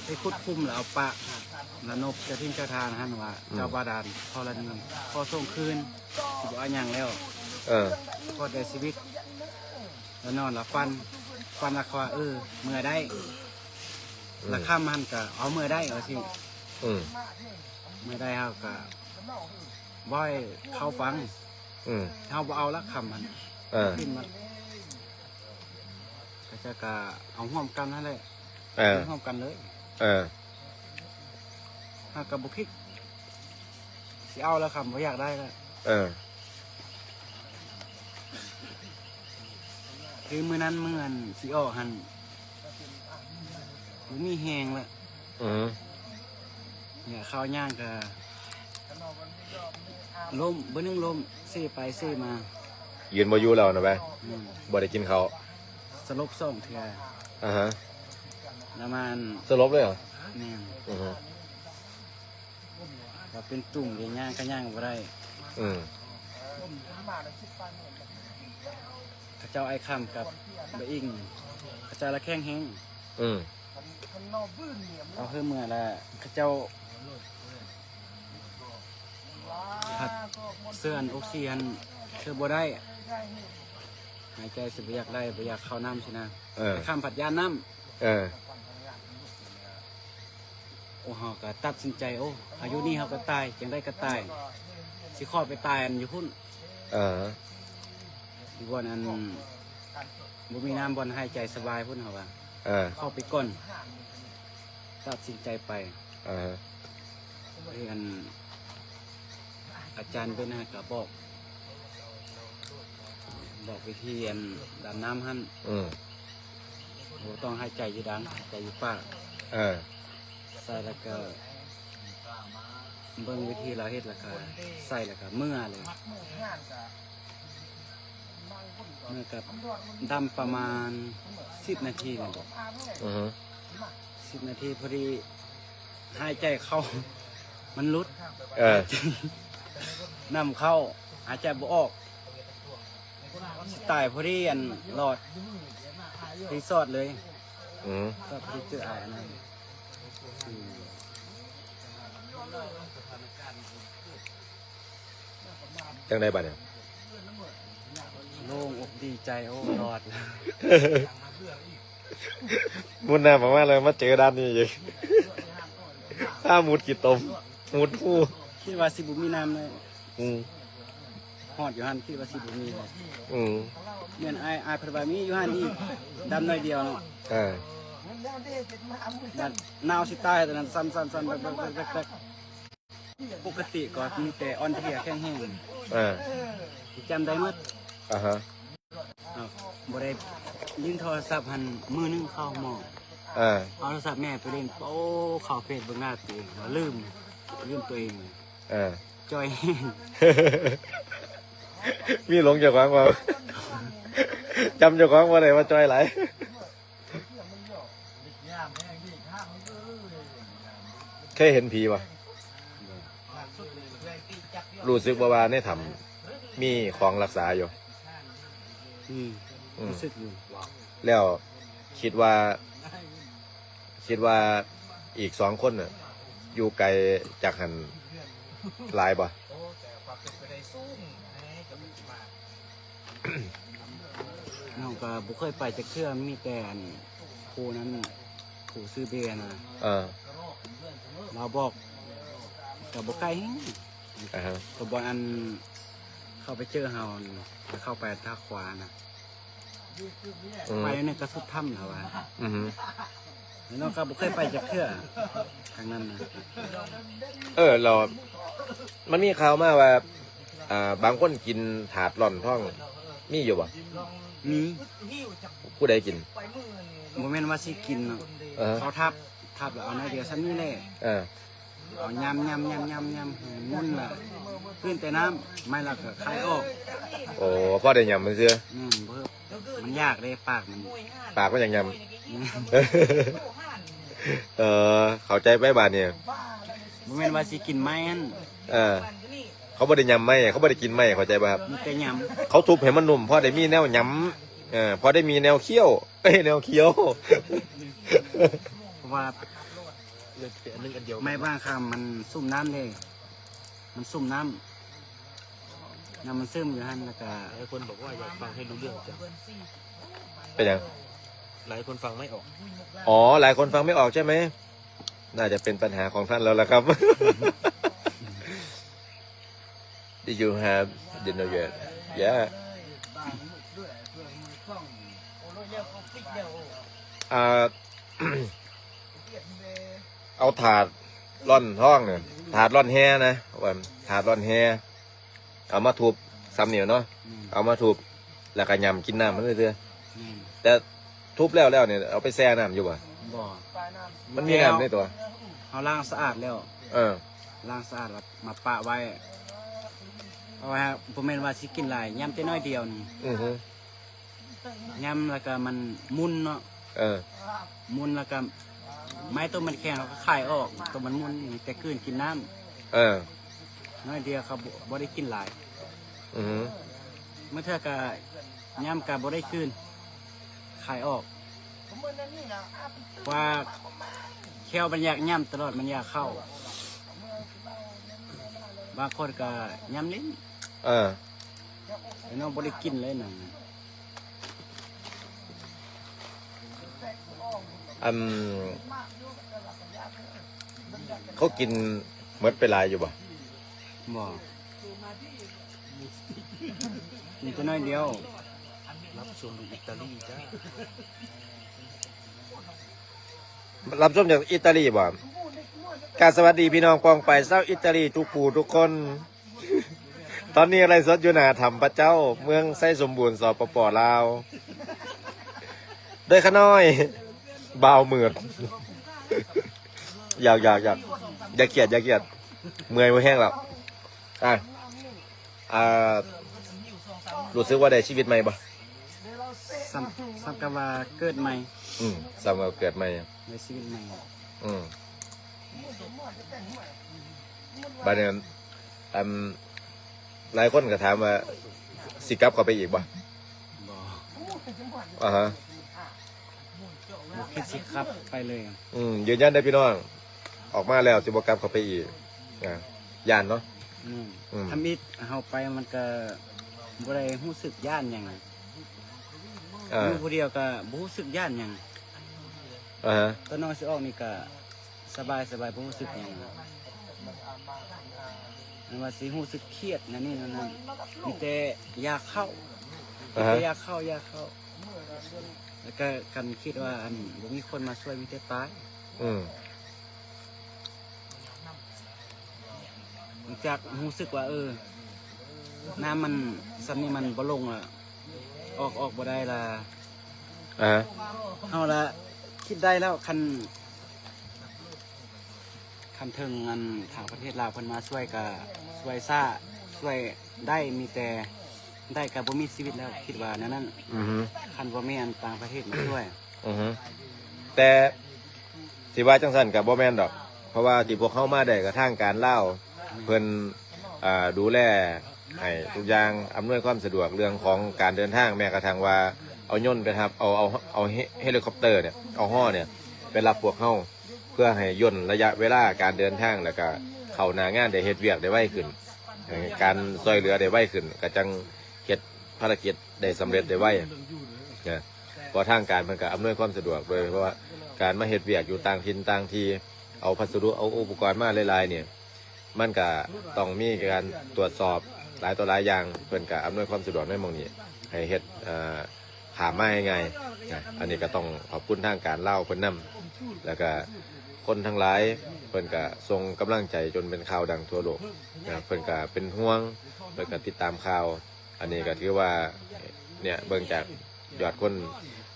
ໄປຂຸດຂຸມແລ້ວເອົາປະ ແລ້ວນົບເຈົ້າຖິ່ນເຈົ້າຖານຫັ້ນວ່າ ອືມ ເຈົ້າບາດານທໍລະນີ ຂໍສົ່ງຄືນ ຊິບໍ່ເອົາຫຍັງແລ້ວ ເອີ ຂໍແຕ່ຊີວິດ ແລ້ວນອນແລ້ວຝັນ ຝັນແລ້ວເຂົາວ່າ ເອີ ເມືອໄດ້ ອືມ ລະຄຳຫັ້ນກະເອົາເມືອໄດ້ວ່າຊີ້ ອືມ ເມືອໄດ້ເຮົາກະເວົ້າໃຫ້ເຂົາຟັງ ອືມ ເຮົາບໍ່ເອົາລະຄຳຫັ້ນ ເອີ ຂຶ້ນມາ ເຂົາເຈົ້າກະເອົາຮ່ວມກັນຫັ້ນແຫຼະ ເອີ ເອົາຮ່ວມກັນເລີຍ ເອີ ເຮົາກະບໍ່ຄິດຊິເອົາລະຄຳ ບໍ່ຢາກໄດ້ລະ ເອີ ຄືມື້ນັ້ນ ມື້ອັນຊິອອກຫັ້ນ ບໍ່ມີແຮງລະ ອືມ ເນຍ ຄາວຍ່າງກະລົ້ມ ບຶດໜຶ່ງລົ້ມ ເຊໄປເຊມາ ຢືນບໍ່ຢູ່ແລ້ວນະ ແມ່ນ ບໍ່ໄດ້ກິນເຂົ້າ ສະຫຼົບສອງເທື່ອ ອາຮະ ປະມານ ສະຫຼົບເລີຍເຫາະ? ແມ່ນ ອືຮຶ ກໍເປັນຕຸ່ມເດ ຍ່າງກໍຍ່າງບໍ່ໄດ້ ອືມ ເຂົາເຈົ້າອ້າຍຄຳກັບບາອິງ ເຂົາເຈົ້າລະແຂງແຮງ ອືມ ເຮົາເຮີເມືອລະ ເຂົາເຈົ້າພັດເຊື້ອອັນອົກຊີຫັ້ນ ເຊື່ອບໍ່ໄດ້ ຫາຍໃຈຊິບໍ່ຢາກໄດ້ ບໍ່ຢາກເຂົ້ານ້ຳຊີ້ນະ ເອີ ອ້າຍຄຳພັດຢ້ານນ້ຳ ເອີ ໂອ້ ເຮົາກໍຕັດສິນໃຈ ໂອ້ ເຮົາຢູ່ນີ້ເຮົາກໍຕາຍ ຈັ່ງໃດກໍຕາຍ ຊິຂໍໄປຕາຍອັນຢູ່ພຸ້ນ ເອີ ຢູ່ບ່ອນອັນ ບໍ່ມີນ້ຳບ່ອນຫາຍໃຈສະບາຍພຸ້ນ ເຮົາວ່າ ເອີ ຂໍໄປກ່ອນ ຕັດສິນໃຈໄປ ເອີ ເອີ ອັນ ອາຈານເບັນຫັ້ນກໍບອກ ບອກວິທີອັນດຳນ້ຳຫັ້ນ ອືມ ບໍ່ຕ້ອງຫາຍໃຈຢູ່ດັງ ຫາຍໃຈຢູ່ປາກ ເອີ ໃສ່ແລ້ວກໍເບິ່ງວິທີລາວເຮັດ ແລ້ວກໍໃສ່ ແລ້ວກໍເມືອເລີຍ ເມື່ອກັບດຳປະມານສິບນາທີນີ້ບໍ ອືຮຶ ສິບນາທີພໍດີ ຫາຍໃຈເຂົ້າມັນຫຼຸດ ເອີ ນ້ຳເຂົ້າ ຫາຍໃຈບໍ່ອອກ ຕາຍພໍດີ ອັນຫຼອດ ພໍດີຊອດເລີຍ ອືມ ຊອດພໍດີເຈີອ້າຍອັນນັ້ນ ອືມ. ຈັ່ງໃດບາດນີ້? ໂລ່ງອົກດີໃຈ ໂອ້ ລອດ ບຸນນາອອກມາແລ້ວ ມາເຈີດ່ານນີ້ອີກ ພາມຸດຂີ້ຕົມ ມຸດຮູ ຄິດວ່າຊິບໍ່ມີນ້ຳເລີຍ ອືມ ຮອດຢູ່ຫັ້ນ ຄິດວ່າຊິບໍ່ມີເລີຍ ອືມ ແມ່ນ ອ້າຍ ອ້າຍເພິ່ນວ່າມີຢູ່ຫັ້ນອີກ ດຳໜ້ອຍດຽວເນາະ ເອີ ບັດໜາວຊິຕາຍ ຕອນນັ້ນສັ່ນໆໆ ແບກໆໆ ປົກກະຕິກໍມີແຕ່ອ່ອນເພຍແຂງແຮງ ເອີ ຊິຈຳໄດ້ໝົດ ອາຮະ ເອົາ ບໍ່ໄດ້ຫຼິ້ນໂທລະສັບຫັ້ນ ມື້ໜຶ່ງເຂົ້າໝໍ ເອີ ເອົາໂທລະສັບແມ່ໄປຫຼິ້ນ ໂອ້ ເຂົ້າເຟສເບິ່ງໜ້າຕົວເອງ ລືມ ລືມຕົວເອງ ເອີ ຈ່ອຍແຮງ ມີຫຼົງເຈົ້າຂອງບໍ່ ຈຳເຈົ້າຂອງບໍ່ໄດ້ວ່າຈ່ອຍຫຼາຍ. ເຄີຍເຫັນຜີບໍ່? ຮູ້ສຶກບໍ່ວ່າໃນຖ້ຳມີຂອງຮັກສາຢູ່? ອືມ ອືມ ຮູ້ສຶກຢູ່. ແລ້ວຄິດວ່າ ຄິດວ່າອີກສອງຄົນນະ ຢູ່ໄກຈາກຫັ້ນຫຼາຍບໍ່? ນ້ອງກໍບໍ່ເຄີຍໄປຈັກເທື່ອ ມີແຕ່ອັນຜູ້ນັ້ນ ຜູ້ຊື່ເບນະ ເອີ ລາວບອກ ກໍບໍ່ໄກແຮງ ອາຮະ ກໍບ່ອນອັນເຂົາໄປເຈີເຮົາ ແລ້ວເຂົ້າໄປທາງຂວານະ ອືມ ໄປໜຶ່ງກໍສຸດຖ້ຳແລ້ວວ່າ ອືຮຶ ແລ້ວນ້ອງກໍບໍ່ເຄີຍໄປຈັກເທື່ອທາງນັ້ນນະ ເອີ ແລ້ວມັນມີຂ່າວມາວ່າ ອ່າ ບາງຄົນກິນຖາດລ່ອນທອງ ມີຢູ່ບໍ່? ມີ. ຜູ້ໃດກິນ? ບໍ່ແມ່ນວ່າຊິກິນເນາະ ເອີ ເຂົາທັບ ທັບແລ້ວເອົາໜ້ອຍດຽວສ່ຳນີ້ແຫຼະ ເອີ ເອົາຍຳໆໆໆໆ ໝຸນລະ ກືນແຕ່ນ້ຳ ໄມ້ລະກໍຄາຍອອກ. ໂອ້ ພໍໄດ້ຍຳຊື່. ແມ່ນ ບໍ່ ມັນຢາກເດ້ ປາກມັນ ປາກມັນຢາກຍຳ. ແມ່ນ ເອີ ເຂົ້າໃຈໄປບາດນີ້. ບໍ່ແມ່ນວ່າຊິກິນໄມ້ຫັ້ນ. ເອີ ເຂົາບໍ່ໄດ້ຍຳໄມ້ ເຂົາບໍ່ໄດ້ກິນໄມ້ ເຂົ້າໃຈບໍ່ຄັບ? ມີແຕ່ຍຳ ເຂົາທຸບໃຫ້ມັນນຸ້ມ ພໍໄດ້ມີແນວຍຳ ເອີ ພໍໄດ້ມີແນວຄ້ຽວ ເອີຍ ແນວຄ້ຽວ. ເພາະວ່າໄມ້ບາງຄຳມັນຊຸ່ມນ້ຳເດ້ ມັນຊຸ່ມນ້ຳ ນ້ຳມັນຊຶມຢູ່ຫັ້ນ ແລ້ວກະ ຫຼາຍຄົນບອກວ່າຢາກຟັງໃຫ້ຮູ້ເລື່ອງຈັງ. ເປັນຫຍັງ? ຫຼາຍຄົນຟັງໄມ່ອອກ. ອໍ ຫຼາຍຄົນຟັງໄມ່ອອກໃຊ່ໄໝ? ໜ້າຈະເປັນປັນຫາຂອງທ່ານແລ້ວລະຄັບ. Did you have dinner yet? Yeah. ອ່າ ເອົາຖາດລ່ອນທອງນະ ຖາດລ່ອນແຮ່ນະ ຖາດລ່ອນແຮ່ ເອົາມາທຸບ ສາມນິ້ວເນາະ ແມ່ນ ເອົາມາທຸບ ແລ້ວກໍຫຍ້ຳກິນນ້ຳມັນເທື່ອ. ແມ່ນ ແຕ່ທຸບແລ້ວໆນີ້ ເອົາໄປແຊ່ນ້ຳຢູ່ບໍ່? ບໍ່ ມັນມີນ້ຳໃນຕົວ. ເຮົາລ້າງສະອາດແລ້ວ ເອີ ລ້າງສະອາດແລ້ວມາປະໄວ້ ເອົາໄວ້ ບໍ່ແມ່ນວ່າຊິກິນຫຼາຍ ຫຍ້ຳແຕ່ໜ້ອຍດຽວໜຶ່ງ. ອືຮຶ ຫຍ້ຳແລ້ວກໍມັນໝຸ່ນເນາະ ເອີ ໝຸ່ນແລ້ວກໍໄມ້ຕົວມັນແຂງ ເຮົາກໍຄາຍອອກ ຕົວມັນໝຸ່ນ ມີແຕ່ກືນກິນນ້ຳ ເອີ ໜ້ອຍດຽວ ເຂົາບໍ່ ບໍ່ໄດ້ກິນຫຼາຍ. ອືຮຶ ບາງເທື່ອກໍຫຍ້ຳກໍບໍ່ໄດ້ກືນ ຄາຍອອກ ວ່າແຂ້ວມັນຢາກຫຍ້ຳຕະຫຼອດ ມັນຢາກເຂົ້າ ບາງຄົນກໍຫຍ້ຳຫຼິ້ນ. ເອີ ແຕ່ນ້ອງບໍ່ໄດ້ກິນເລີຍໜັງ. ອັນ ເຂົາກິນໝົດໄປຫຼາຍຢູ່ບໍ່? ບໍ່ ກິນແຕ່ໜ້ອຍດຽວ. ຮັບຊົມຢູ່ອີຕາລີຈ້າ. ຮັບຊົມຈາກອີຕາລີບໍ່? ກາບສະຫວັດດີພີ່ນ້ອງປ້ອງປາຍຊາວອີຕາລີທຸກຜູ້ທຸກຄົນ. ຕອນນີ້ໄລຟ໌ສົດຢູ່ໜ້າຖ້ຳພະເຈົ້າ ເມືອງໄຊສົມບູນ ສປປ ລາວ ໂດຍຂ້ານ້ອຍ ບ່າວມືດ. ຢາກ ຢາກ ຢາກ ຢ່າຄຽດ ຢ່າຄຽດ ເມື່ອຍ ບໍ່ແຮງແລ້ວ. ອ່າ ອ່າ ຮູ້ສຶກວ່າໄດ້ຊີວິດໃໝ່ບໍ່? ສ່ຳ ສ່ຳກັບວ່າເກີດໃໝ່. ອືມ ສ່ຳວ່າເກີດໃໝ່. ໄດ້ຊີວິດໃໝ່. ອືມ ບາດນີ້ ອັນ ຫຼາຍຄົນກໍຖາມວ່າ ຊິກັບເຂົ້າໄປອີກບໍ່? ບໍ່. ອາຮະ ບໍ່ຄິດຊິກັບໄປເລີຍ. ອືມ ຢືນຢັນເດີພີ່ນ້ອງ ອອກມາແລ້ວຊິບໍ່ກັບເຂົ້າໄປອີກ. ອ່າ ຢ້ານເນາະ. ອືມ ອືມ ທຳອິດເຮົາໄປມັນກໍບໍ່ໄດ້ຮູ້ສຶກຢ້ານຫຍັງ. ອ່າ ຢູ່ຜູ້ດຽວກໍບໍ່ຮູ້ສຶກຢ້ານຫຍັງ. ອາຮະ ຕອນນ້ອງຊິອອກນີ້ກໍສະບາຍໆ ບໍ່ຮູ້ສຶກຫຍັງ. ແມ່ນວ່າຊິຮູ້ສຶກຄຽດນັ້ນນີ້ນັ້ນນັ້ນ ມີແຕ່ຢາກເຂົ້າ. ອາຮະ ມີແຕ່ຢາກເຂົ້າ ຢາກເຂົ້າ. ແລ້ວກໍຄັນຄິດວ່າ ອັນ ບໍ່ມີຄົນມາຊ່ວຍ ມີແຕ່ຕາຍ. ອືມ ຈາກຮູ້ສຶກວ່າ ເອີ ນ້ຳມັນສ່ຳນີ້ມັນບໍ່ລົງລະ ອອກ ອອກບໍ່ໄດ້ລະ. ອ່າ ເຮົາລະຄິດໄດ້ແລ້ວ ຄັນ ຄັນເຖິງອັນທາງປະເທດລາວເພິ່ນມາຊ່ວຍກະຊ່ວຍຊ້າ ຊ່ວຍໄດ້ ມີແຕ່ໄດ້ກະບໍ່ມີຊີວິດແລ້ວ ຄິດວ່າແນວນັ້ນ. ອືຮຶ ຄັນບໍ່ມີອັນຕ່າງປະເທດມາຊ່ວຍ. ອືຮຶ ແຕ່ຊິວ່າຈັ່ງຊັ້ນກະບໍ່ແມ່ນດອກ ເພາະວ່າທີ່ພວກເຮົາມາໄດ້ກະທາງການລາວ ເພິ່ນ ອ່າ ດູແລໃຫ້ທຸກຢ່າງ ອຳນວຍຄວາມສະດວກເລື່ອງຂອງການເດີນທາງ ແມ້ກະທັ້ງວ່າເອົາຍົນໄປຮັບ ເອົາ ເອົາ ເອົາເຮ ເຮລິຄອບເຕີເນຍ ເອົາຫໍ່ເນຍໄປຮັບພວກເຮົາ ເພື່ອໃຫ້ຢ່ນໄລຍະເວລາການເດີນທາງ ແລ້ວກະເຂົ້າໜ້າງານໄດ້ເຮັດວຽກໄດ້ໄວຂຶ້ນ ໃຫ້ການຊ່ວຍເຫຼືອໄດ້ໄວຂຶ້ນ ກະຈັ່ງເຮັດພາລະກິດໄດ້ສຳເລັດໄດ້ໄວນະ. ເພາະທາງການເພິ່ນກະອຳນວຍຄວາມສະດວກ ໂດຍເພາະວ່າການມາເຮັດວຽກຢູ່ຕ່າງຖິ່ນຕ່າງທີ່ ເອົາພັດສະດຸ ເອົາອຸປະກອນມາຫຼາຍໆນີ້ ມັນກະຕ້ອງມີການຕວດສອບຫຼາຍຕໍ່ຫຼາຍຢ່າງ ເພິ່ນກະອຳນວຍຄວາມສະດວກໃນໝ່ອງນີ້ ໃຫ້ເຮັດ ເອີ ຂ້າມມາງ່າຍໆນະ. ອັນນີ້ກະຕ້ອງຂອບຄຸນທາງການລາວເພິ່ນນຳ ແລ້ວກະຄົນທັງຫຼາຍເພິ່ນກະສົ່ງກຳລັງໃຈຈົນເປັນຂ່າວດັງທົ່ວໂລກນະ. ເພິ່ນກະເປັນຫ່ວງ ເພິ່ນກະຕິດຕາມຂ່າວ. ອັນນີ້ກະຖືວ່າ ເນຍ ເບິ່ງຈາກຍອດຄົນ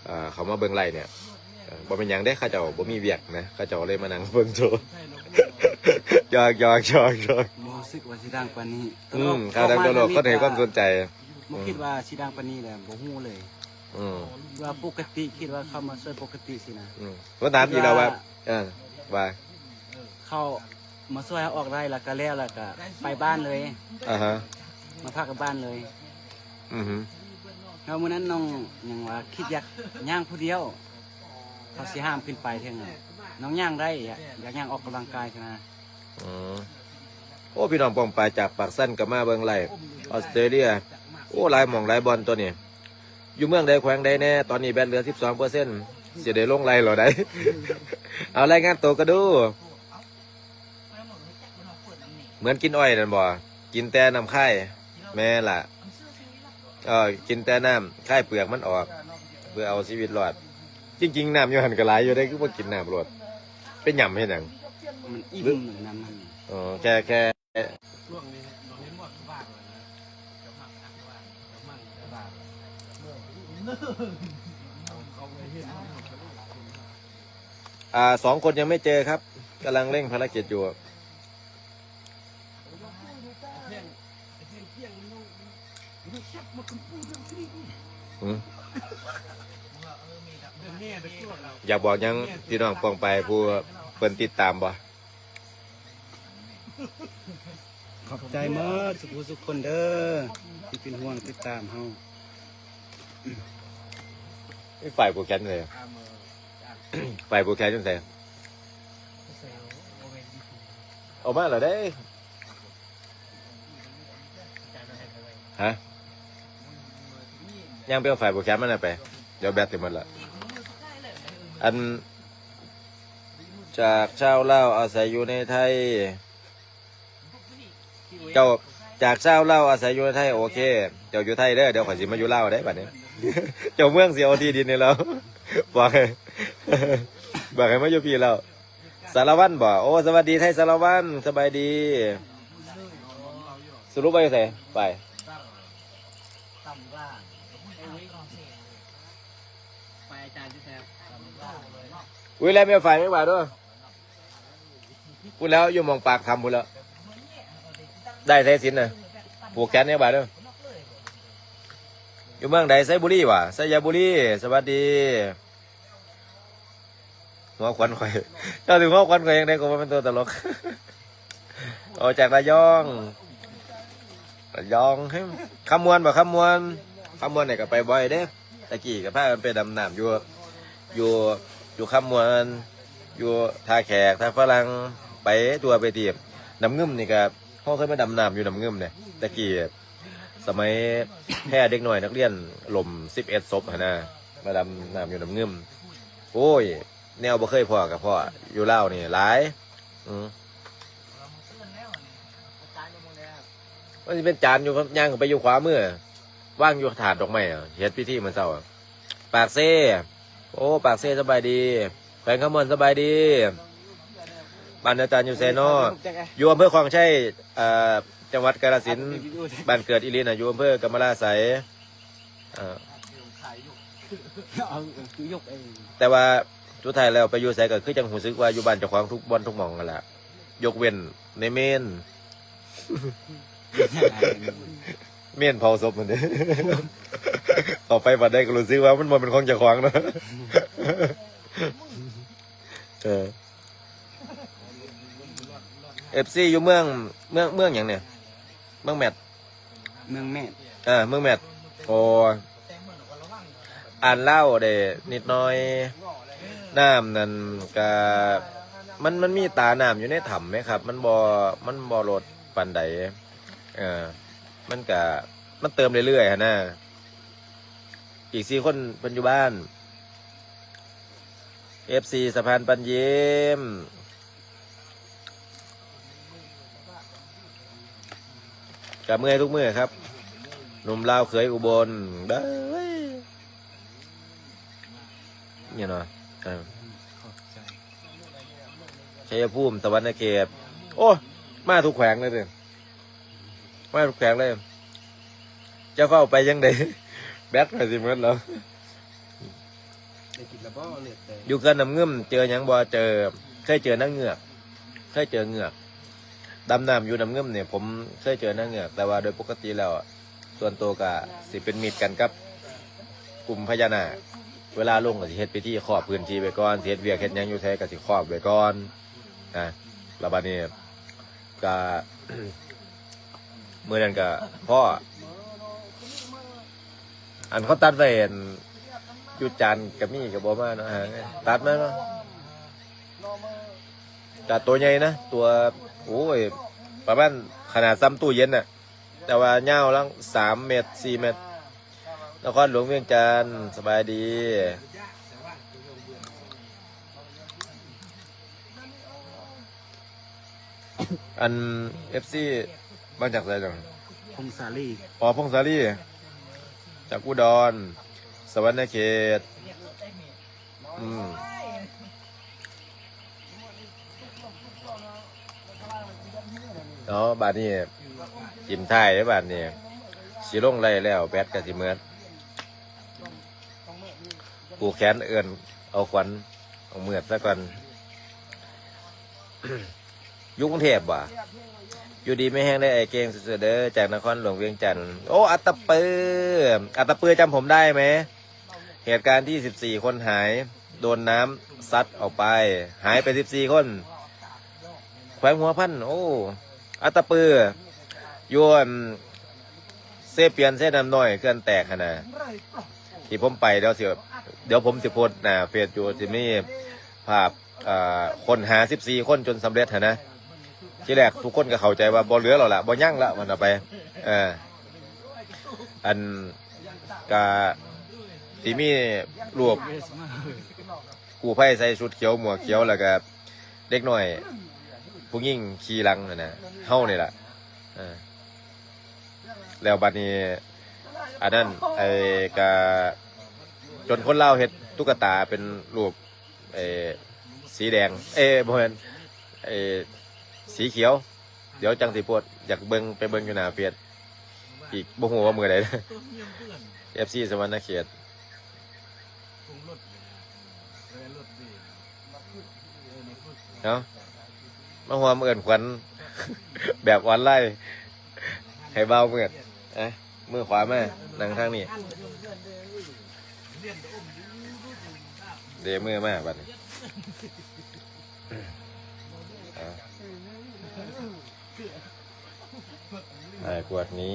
ເອີ ເຂົ້າມາເບິ່ງໄລຟ໌ເນຍ ເອີ ບໍ່ແມ່ນຫຍັງເດ້ ເຂົາເຈົ້າບໍ່ມີວຽກນະ ເຂົາເຈົ້າເລີຍມານັ່ງເບິ່ງໂຊ. ຢອກໆໆໆ ບໍ່ຮູ້ສຶກວ່າຊິດັງປານນີ້. ອືມ ຂ່າວດັງທົ່ວໂລກ ຄົນໃຫ້ຄວາມສົນໃຈ ບໍ່ຄິດວ່າຊິດັງປານນີ້ແຫຼະ ບໍ່ຮູ້ເລີຍ. ອືມ ວ່າປົກກະຕິ ຄິດວ່າເຂົາມາຊ່ວຍປົກກະຕິຊີ້ນະ. ອືມ ມາຖາມອີກແລ້ວວ່າ ເອີ ວ່າ ເຂົາມາຊ່ວຍເຮົາອອກໄດ້ ແລ້ວກະແລ້ວ ແລ້ວກະໄປບ້ານເລີຍ. ອາຮະ ມາພັກກັບບ້ານເລີຍ. ອືຮຶ ແລ້ວມື້ນັ້ນນ້ອງຫຍັງວ່າ ຄິດຢາກຍ່າງຜູ້ດຽວ ເຂົາຊິຫ້າມຂຶ້ນໄປເຖິງ ນ້ອງຍ່າງໄດ້ ຢາກ ຢາກຍ່າງອອກກຳລັງກາຍຊີ້ນະ. ອືມ ໂອ້ ພີ່ນ້ອງປ້ອງປາຍຈາກປາກຊັນກໍມາເບິ່ງໄລຟ໌ ອອສເຕຣເລຍ. ໂອ້ ຫຼາຍໝ່ອງຫຼາຍບ່ອນຕົວນີ້. ຢູ່ເມືອງໃດແຂວງໃດແດ່? ຕອນນີ້ແບັດເຫຼືອສິບສອງເປີເຊັນ ຊິໄດ້ລົງໄລຟ໌ແລ້ວໃດ໋. ເອົາ ລາຍງານໂຕກະດູ. ເໝືອນກິນອ້ອຍນັ້ນບໍ່? ກິນແຕ່ນ້ຳຄາຍ. ແມ່ນລະ ເອີ ກິນແຕ່ນ້ຳ ຄາຍເປືອກມັນອອກ ເພື່ອເອົາຊີວິດລອດ. ຈິງໆ ນ້ຳຢູ່ຫັ້ນກໍຫຼາຍຢູ່ເດ້ ຄືບໍ່ກິນນ້ຳໂລດ? ໄປຫຍ້ຳເຮັດຫຍັງ? ມັນອີ່ມ ນ້ຳມັນ. ອໍ ແຄ່ ແຄ່ ອ່າ ສອງຄົນຍັງໄມ່ເຈີຄັບ ກຳລັງເລັ່ງພາລະກິດຢູ່. ຢາກບອກຫຍັງພີ່ນ້ອງປ້ອງປາຍຜູ້ເພິ່ນຕິດຕາມບໍ່? ຂອບໃຈໝົດສຸຜູ້ສຸຄົນເດີ ທີ່ເປັນຫ່ວງຕິດຕາມເຮົາ. ໄອ້ ໄຟຜູ້ແຂນໃສ? ໄຟຜູ້ແຂນຢູ່ໃສ? ອອກມາແລ້ວເດ້. ຮະ? ຍ່າງໄປເອົາໄຟໂປຣແກຣມມາແດ່ໄປ. ດຽວແບັດຊິໝົດລະ. ອັນ ຈາກຊາວລາວອາໄສຢູ່ໃນໄທ. ເຈົ້າ ຈາກຊາວລາວອາໄສຢູ່ໃນໄທ. ໂອເຄ ເຈົ້າຢູ່ໄທເດີ. ດຽວຂ້ອຍຊິມາຢູ່ລາວເດ້ບັດນີ້. ເຈົ້າເມືອງຊິເອົາທີ່ດິນໃຫ້ລາວ. ບອກໃຫ້ ບອກໃຫ້ມາຢູ່ພີ້ລາວ. ສາລະວັນບໍ? ໂອ້ ສະຫວັດດີໄທສາລະວັນ ສະບາຍດີ. ສະຫຼຸບວ່າຢູ່ໃສ? ໄປ ອຸ້ຍ ແລ້ວແມ່ຝ້າຍແມ່ຫວາຍເດີ. ພຸ້ນແລ້ວ ຢູ່ໝ່ອງປາກຖ້ຳພຸ້ນແລ້ວ. ໄດ້ສາຍສິນນະ ຜູກແຂນໃຫ້ຫວາຍເດີ. ຢູ່ເມືອງໃດ? ໄຊບູລີຫວາ? ໄຊຍະບູລີ ສະຫວັດດີ. ຫົວຂວັນຂ້ອຍ ເຈົ້າຊິຫົວຂວັນຂ້ອຍຈັ່ງໃດ ກໍບໍ່ແມ່ນຕົວຕະຫຼົກ. ອອກຈາກລະຍອງ ລະຍອງ ຄຳມ່ວນບໍ່? ຄຳມ່ວນ ຄຳມ່ວນນີ້ກໍໄປບ່ອຍເດ້. ຕະກີ້ກໍພາກັນໄປດຳນ້ຳຢູ່ ຢູ່ ຢູ່ຄຳມ່ວນ ຢູ່ທ່າແຂກ ທ່າຝຣັ່ງ ໄປທົ່ວໄປທີບ. ນ້ຳງື່ມນີ້ກໍ ເຮົາເຄີຍມາດຳນ້ຳຢູ່ນ້ຳງື່ມເດ້ ແຕ່ກີ້ ສະໄໝແພເດັກນ້ອຍນັກຮຽນລົ້ມສິບເອັດສົບຫັ້ນນະ ມາດຳນ້ຳຢູ່ນ້ຳງື່ມ. ໂອ້ຍ ແນວບໍ່ເຄີຍພໍ້ກໍພໍ້ ຢູ່ລາວນີ້ຫຼາຍ. ອື ມັນຊິເປັນຈານຢູ່ ຍ່າງເຂົ້າໄປຢູ່ຂວາມື ວາງຢູ່ຖາດດອກໄມ້ ເຮັດພິທີມື້ເຊົ້າ. ປາກເຊ ໂອ້ ປາກເຊ ສະບາຍດີ. ແຂວງຄຳມ່ວນ ສະບາຍດີ. ບ້ານອາຈານຢູ່ໃສນໍ? ຢູ່ອຳເພີຂອງໄຊ ເອີ ຈັງຫວັດກາລະສິນ. ບ້ານເກີດອີ່ຫຼີນະ ຢູ່ອຳເພີກຳມະລາໄສ. ເອີ ແຕ່ວ່າສຸດທ້າຍແລ້ວໄປຢູ່ໃສກໍຄືຈັ່ງຮູ້ສຶກວ່າຢູ່ບ້ານເຈົ້າຂອງທຸກບ່ອນທຸກໝ່ອງຫັ້ນລະ ຍົກເວັ້ນໃນເມນ. ເມນເຜົາສົບຫັ້ນເດ້ ເຂົ້າໄປວັດໃດກໍຮູ້ສຶກວ່າມັນບໍ່ແມ່ນຂອງເຈົ້າຂອງເນາະ. ເອີ ເອັຟຊີ ຢູ່ເມືອງ ເມືອງ ເມືອງຫຍັງນີ້? ເມືອງແມັດ ເມືອງແມັດ ເອີ ເມືອງແມັດ. ໂອ້ ອ່ານລາວໄດ້ນິດໜ້ອຍ. ນ້ຳນັ້ນກະ ມັນ ມັນມີຕານ້ຳຢູ່ໃນຖ້ຳແໝ່ຄັບ ມັນບໍ່ ມັນບໍ່ລົດປານໃດ. ເອີ ມັນກະ ມັນເຕີມເລື້ອຍໆຫັ້ນນະ. ອີກສີ່ຄົນເພິ່ນຢູ່ບ້ານ. ເອັຟຊີ ສະພານປັນຍິ້ມ ກະເມື່ອຍທຸກມື້ຄັບ ໜຸ່ມລາວເຂີຍອຸບົນເດີ. ນີ້ເນາະ ເອີ ຂອບໃຈ ໄຊຍະພູມ ສະຫວັນນະເຂດ. ໂອ້ ມາທຸກແຂວງເລີຍເດ້ ມາທຸກແຂວງເລີຍ. ຈະເຝົ້າໄປຈັ່ງໃດ ແບັດຂ້ອຍຊິໝົດແລ້ວ. ໄດ້ກິນແລ້ວບໍ່? ເລືອດແຕກ. ຢູ່ເຂື່ອນນ້ຳງື່ມເຈີຫຍັງບໍ່? ເຈີ ເຄີຍເຈີນາງເງືອກ ເຄີຍເຈີເງືອກ. ດຳນ້ຳຢູ່ນ້ຳງື່ມນີ້ ຜົມເຄີຍເຈີນາງເງືອກ ແຕ່ວ່າໂດຍປົກກະຕິແລ້ວ ສ່ວນໂຕກະຊິເປັນມິດກັນກັບກຸ່ມພະຍານາກ. ເວລາລົງກໍຊິເຮັດພິທີຄອບພື້ນທີ່ໄວ້ກ່ອນ ຊິເຮັດວຽກເຮັດຫຍັງຢູ່ໃສກໍຊິຄອບໄວ້ກ່ອນນະ. ແລ້ວບາດນີ້ ກະ ມື້ນັ້ນກະພໍ້ ອັນເຂົາຕັດໄວ້ ອັນຢູ່ຈານກະມີ ກະບໍ່ມາເນາະ ຫາ ຕັດມາເນາະ. ກະໂຕໃຫຍ່ນະ ຕົວ ໂອ້ຍ ປະມານຂະໜາດສ່ຳຕູ້ເຢັນນະ ແຕ່ວ່າຍາວລະສາມແມັດ ສີ່ແມັດ. ນະຄອນຫຼວງວຽງຈັນ ສະບາຍດີ. ອັນ ເອັຟຊີ ມາຈາກໃສຈັງ? ພົງສາລີ. ອໍ ພົງສາລີ ຈາກອຸດອນ ສະຫວັນນະເຂດ. ອືມ ເນາະ ບາດນີ້ ທີມທ້າຍເດ້ ບາດນີ້ ຊິລົງໄລແລ້ວ ແບັດກໍຊິໝົດ. ຜູກແຂນເອີ້ນເອົາຂວັນ ເອົາເມືອດຊະກ່ອນ. ຢູ່ກຸງເທບບໍ່? ຢູ່ດີມີແຮງເດີ ອ້າຍເກັ່ງ ສູ້ໆເດີ ຈາກນະຄອນຫຼວງວຽງຈັນ. ໂອ້ ອັດຕະປື ອັດຕະປື ຈຳຜົມໄດ້ໄໝ? ເຫດການທີ່ສິບສີ່ຄົນຫາຍ ໂດນນ້ຳຊັດອອກໄປ ຫາຍໄປສິບສີ່ຄົນ ແຂວງຫົວພັນ. ໂອ້ ອັດຕະປື ຢູ່ ອັນ ເຊປຽນ ເຊນ້ຳນ້ອຍ ເຂື່ອນແຕກຫັ້ນນະ ທີ່ຜົມໄປ ດຽວຊິ ດຽວຜົມຊິໂພສໜ້າເຟສຢູ່ ຊິມີພາບ ເອີ ຄົ້ນຫາສິບສີ່ຄົນຈົນສຳເລັດຫັ້ນນະ. ທີແລກທຸກຄົນກໍເຂົ້າໃຈວ່າບໍ່ເຫຼືອແລ້ວລະ ບໍ່ຍັງລະ ວ່າຊັ້ນໄປ. ເອີ ອັນ ກະຊິມີຮູບກູ້ໄພໃສ່ຊຸດຂຽວໝວກຂຽວ ແລ້ວກະເດັກນ້ອຍຜູ້ຍິງຂີ່ຫຼັງຫັ້ນນະ ເຮົານີ້ລະ. ເອີ ແລ້ວບັດນີ້ ອັນນັ້ນ ໄອ້ ກະ ຈົນຄົນລາວເຮັດຕຸກກະຕາເປັນຮູບ ເອີ ສີແດງ ເອີ ບໍ່ແມ່ນ ເອີ ສີຂຽວ. ດຽວຈັ່ງຊິໂພສ ຢາກເບິ່ງ ໄປເບິ່ງຢູ່ໜ້າເຟສອີກ ບໍ່ຮູ້ວ່າມື້ໃດ. ເອັຟຊີ ສະຫວັນນະເຂດ ເອົາ ມາຮ່ວມເອີ້ນຂວັນແບບອອນລາຍໃຫ້ບ່າວເມືອດ ອະ. ມືຂວາມາ ນັ່ງທາງນີ້ ເດມືມາບັດນີ້ ເອົາ ໃຫ້ກວດໜີ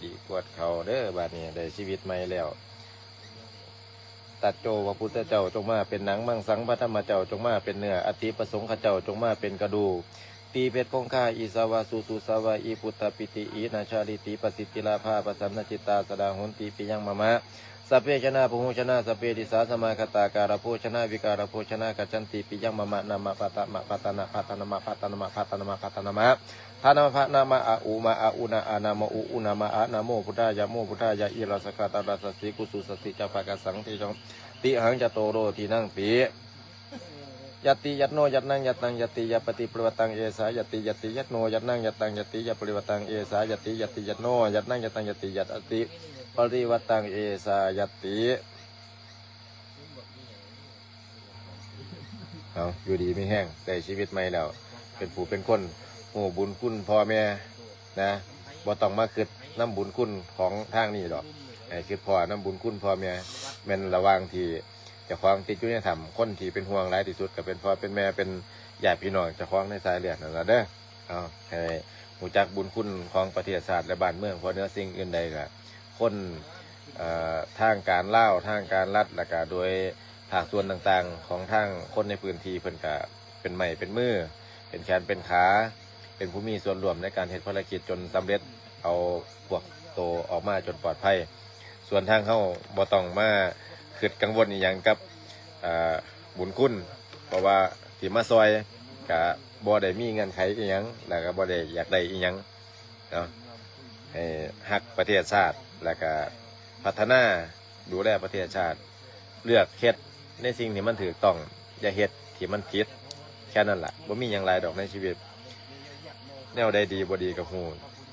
ດີກວດເຂົ້າເດີ ບາດນີ້ໄດ້ຊີວິດໃໝ່ແລ້ວ. ຕັດໂຈ ພະພຸດທະເຈົ້າ ຈົ່ງມາເປັນໜັງ, ມັງສັງ ພະທຳມະເຈົ້າ ຈົ່ງມາເປັນເນື້ອ, ອະຕິ ພະສົງຄະເຈົ້າ ຈົ່ງມາເປັນກະດູກ, ຕີ ເພັດຄົງຄາ, ອີ ສະວະ ສູ ສູ ສະວະ ອີ ພຸດທະ ປິຕິ ອີ ນາຊາລິຕິ ປະສິດທິລາພາ ປະສັນນະຈິດຕາ ສະດາໂຫນຕິ ປິຍັງ ມະມະ, ສັບເພ ຊະນະ ພະຫູ ຊະນະ ສັບເພ ດິສາ ສະມາຄະຕາ ກາລະໂພ ຊະນະ ວິກາລະໂພ ຊະນະ ກະຈັນຕິ ປິຍັງ ມະມະ, ນະມະ ປະຕະມະ ປະຕະນະ ປະຕະນະມະ ປະຕະນະມະ ປະຕະນະມະ ທານະມະ ພະນະມະ ອະອຸມະ ອະອຸນະ ອານາມະ ອຸ ອຸນາມະ ອານາໂມ ພຸດທາຍະ ໂມ ພຸດທາຍະ ອິລະສະກະ ຕະລະສະສີ ກຸສຸສະສີ ຈະປະກະສັງ ທີ ສອງ ຕິຫັງ ຈະໂຕໂລ ທີນັງ ຕິ ຍັດຕິ ຍັດໂນ ຍັດນັງ ຍັດຕັງ ຍັດຕິ ຍັດປະຕິ ປະລິວັດຕັງ ເອສາ ຍັດຕິ ຍັດຕິ ຍັດໂນ ຍັດນັງ ຍັດຕັງ ຍັດຕິ ຍັດປະລິວັດຕັງ ເອສາ ຍັດຕິ ຍັດຕິ ຍັດໂນ ຍັດນັງ ຍັດຕັງ ຍັດຕິ ຍັດອະຕິ ປະລິວັດຕັງ ເອສາ ຍັດຕິ. ເອົາ ຢູ່ດີມີແຮງ ໄດ້ຊີວິດໃໝ່ແລ້ວ ເປັນຜູ້ເປັນຄົນ ຮູ້ບຸນຄຸນພໍ່ແມ່ນະ ບໍ່ຕ້ອງມາຄິດນຳບຸນຄຸນຂອງທາງນີ້ດອກ ໃຫ້ຄິດພໍ້ນຳບຸນຄຸນພໍ່ແມ່ ແມ່ນລະຫວ່າງທີ່ເຈົ້າຂອງຕິດຢູ່ໃນຖ້ຳ ຄົນທີ່ເປັນຫ່ວງຫຼາຍທີ່ສຸດກໍເປັນພໍ່ເປັນແມ່ ເປັນຍາດພີ່ນ້ອງເຈົ້າຂອງໃນສາຍເລືອດນັ້ນລະເດີ. ເອົາ ໃຫ້ຮູ້ຈັກບຸນຄຸນຂອງປະເທດຊາດ ແລະ ບ້ານເມືອງ ເພາະເໜືອສິ່ງອື່ນໃດກໍຄົນ ເອີ ທາງການລາວ ທາງການລັດ ແລ້ວກະໂດຍພາກສ່ວນຕ່າງໆຂອງທາງຄົນໃນພື້ນທີ່ ເພິ່ນກະເປັນໄມ້ເປັນມື ເປັນແຂນເປັນຂາ ເປັນຜູ້ມີສ່ວນຮ່ວມໃນການເຮັດພາລະກິດຈົນສຳເລັດ ເອົາພວກໂຕອອກມາຈົນປອດໄພ. ສ່ວນທາງເຮົາບໍ່ຕ້ອງມາຄິດກັງວົນອີ່ຫຍັງກັບ ເອີ ບຸນຄຸນ ເພາະວ່າທີ່ມາຊ່ອຍກະບໍ່ໄດ້ມີເງື່ອນໄຂອີ່ຫຍັງ ແລ້ວກະບໍ່ໄດ້ຢາກໄດ້ອີ່ຫຍັງ ເນາະ ໃຫ້ຮັກປະເທດຊາດ ແລ້ວກະພັດທະນາ ດູແລປະເທດຊາດ ເລືອກເຮັດໃນສິ່ງທີ່ມັນຖືກຕ້ອງ ຢ່າເຮັດທີ່ມັນຜິດ ແຄ່ນັ້ນລະ ບໍ່ມີຫຍັງຫຼາຍດອກໃນຊີວິດ ແນວໃດດີບໍ່ດີກໍຮູ້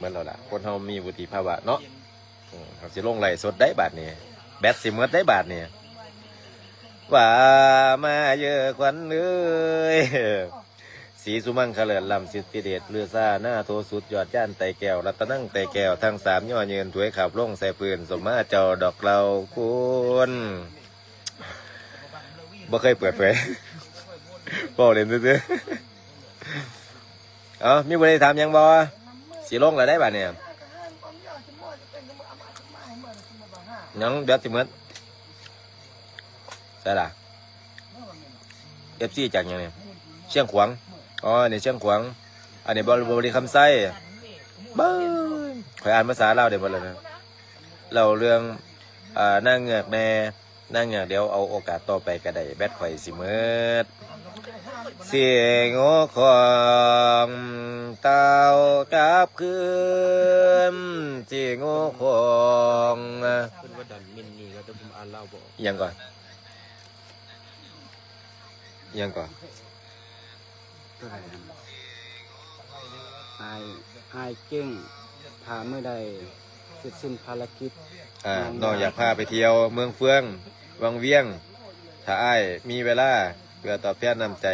ໝົດແລ້ວລະ ຄົນເຮົາມີວຸດທິພາວະເນາະ. ອືມ ເຮົາຊິລົງໄລຟ໌ສົດໄດ໋ບາດນີ້ ແບັດຊິໝົດໄດ໋ບາດນີ້ ວ່າມາເອີຄວັນເອີຍ ສີສຸມັງຄະເລີດລ້ຳສິດທິເດດ ລືຊານາໂທສຸດຍອດຍານໄຕແກ້ວ ລັດຕະນັງໄຕແກ້ວ ທັງສາມຍໍຢືນຖວຍຂາບລົງໃສ່ພື້ນ ສົມມາເຈົ້າດອກເຫຼົ່າຄຸນ ບໍ່ເຄີຍເປີດເຜີຍ ເວົ້າເລ່ນຊື່ໆ. ເອົາ ມີຜູ້ໃດຖາມຫຍັງບໍ່? ຊິລົງແລ້ວໄດ໋ບາດນີ້ ຫຍັງແບັດຊິໝົດ ໃສລະ? ເອັຟຊີ ຈາກຫຍັງນີ້? ຊຽງຂວາງ ອໍ ອັນນີ້ຊຽງຂວາງ ອັນນີ້ບໍລິຄຳໄຊ ເບິ່ງ ຂ້ອຍອ່ານພາສາລາວໄດ້ໝົດແລ້ວນະ ເລົ່າເລື່ອງ ອາ ນາງເງືອກແດ່ ນາງເງືອກ ດຽວເອົາໂອກາດຕໍ່ໄປກໍໄດ້ ແບັດຂ້ອຍຊິໝົດ ສຽງໂອຄອງ ເຕົ້າກັບຄືນ ສຽງໂອຄອງ ເພິ່ນວ່າດັນມິນນີ້ ແລ້ວແຕ່ຜົມອ່ານລາວບໍ່ອອກ ອີ່ຫຍັງກ່ອນ? ອີ່ຫຍັງເກາະ? ຕົວໃດຫັ້ນ? ອ້າຍ ອ້າຍເກັ່ງ ຖ້າມື້ໃດເສັດສິ້ນພາລະກິດ ອ່າ ນ້ອງຢາກພາໄປທ່ຽວເມືອງເຟືອງ ວັງວຽງ ຖ້າອ້າຍມີເວລາ ເພື່ອຕອບແທນນ້ຳໃຈ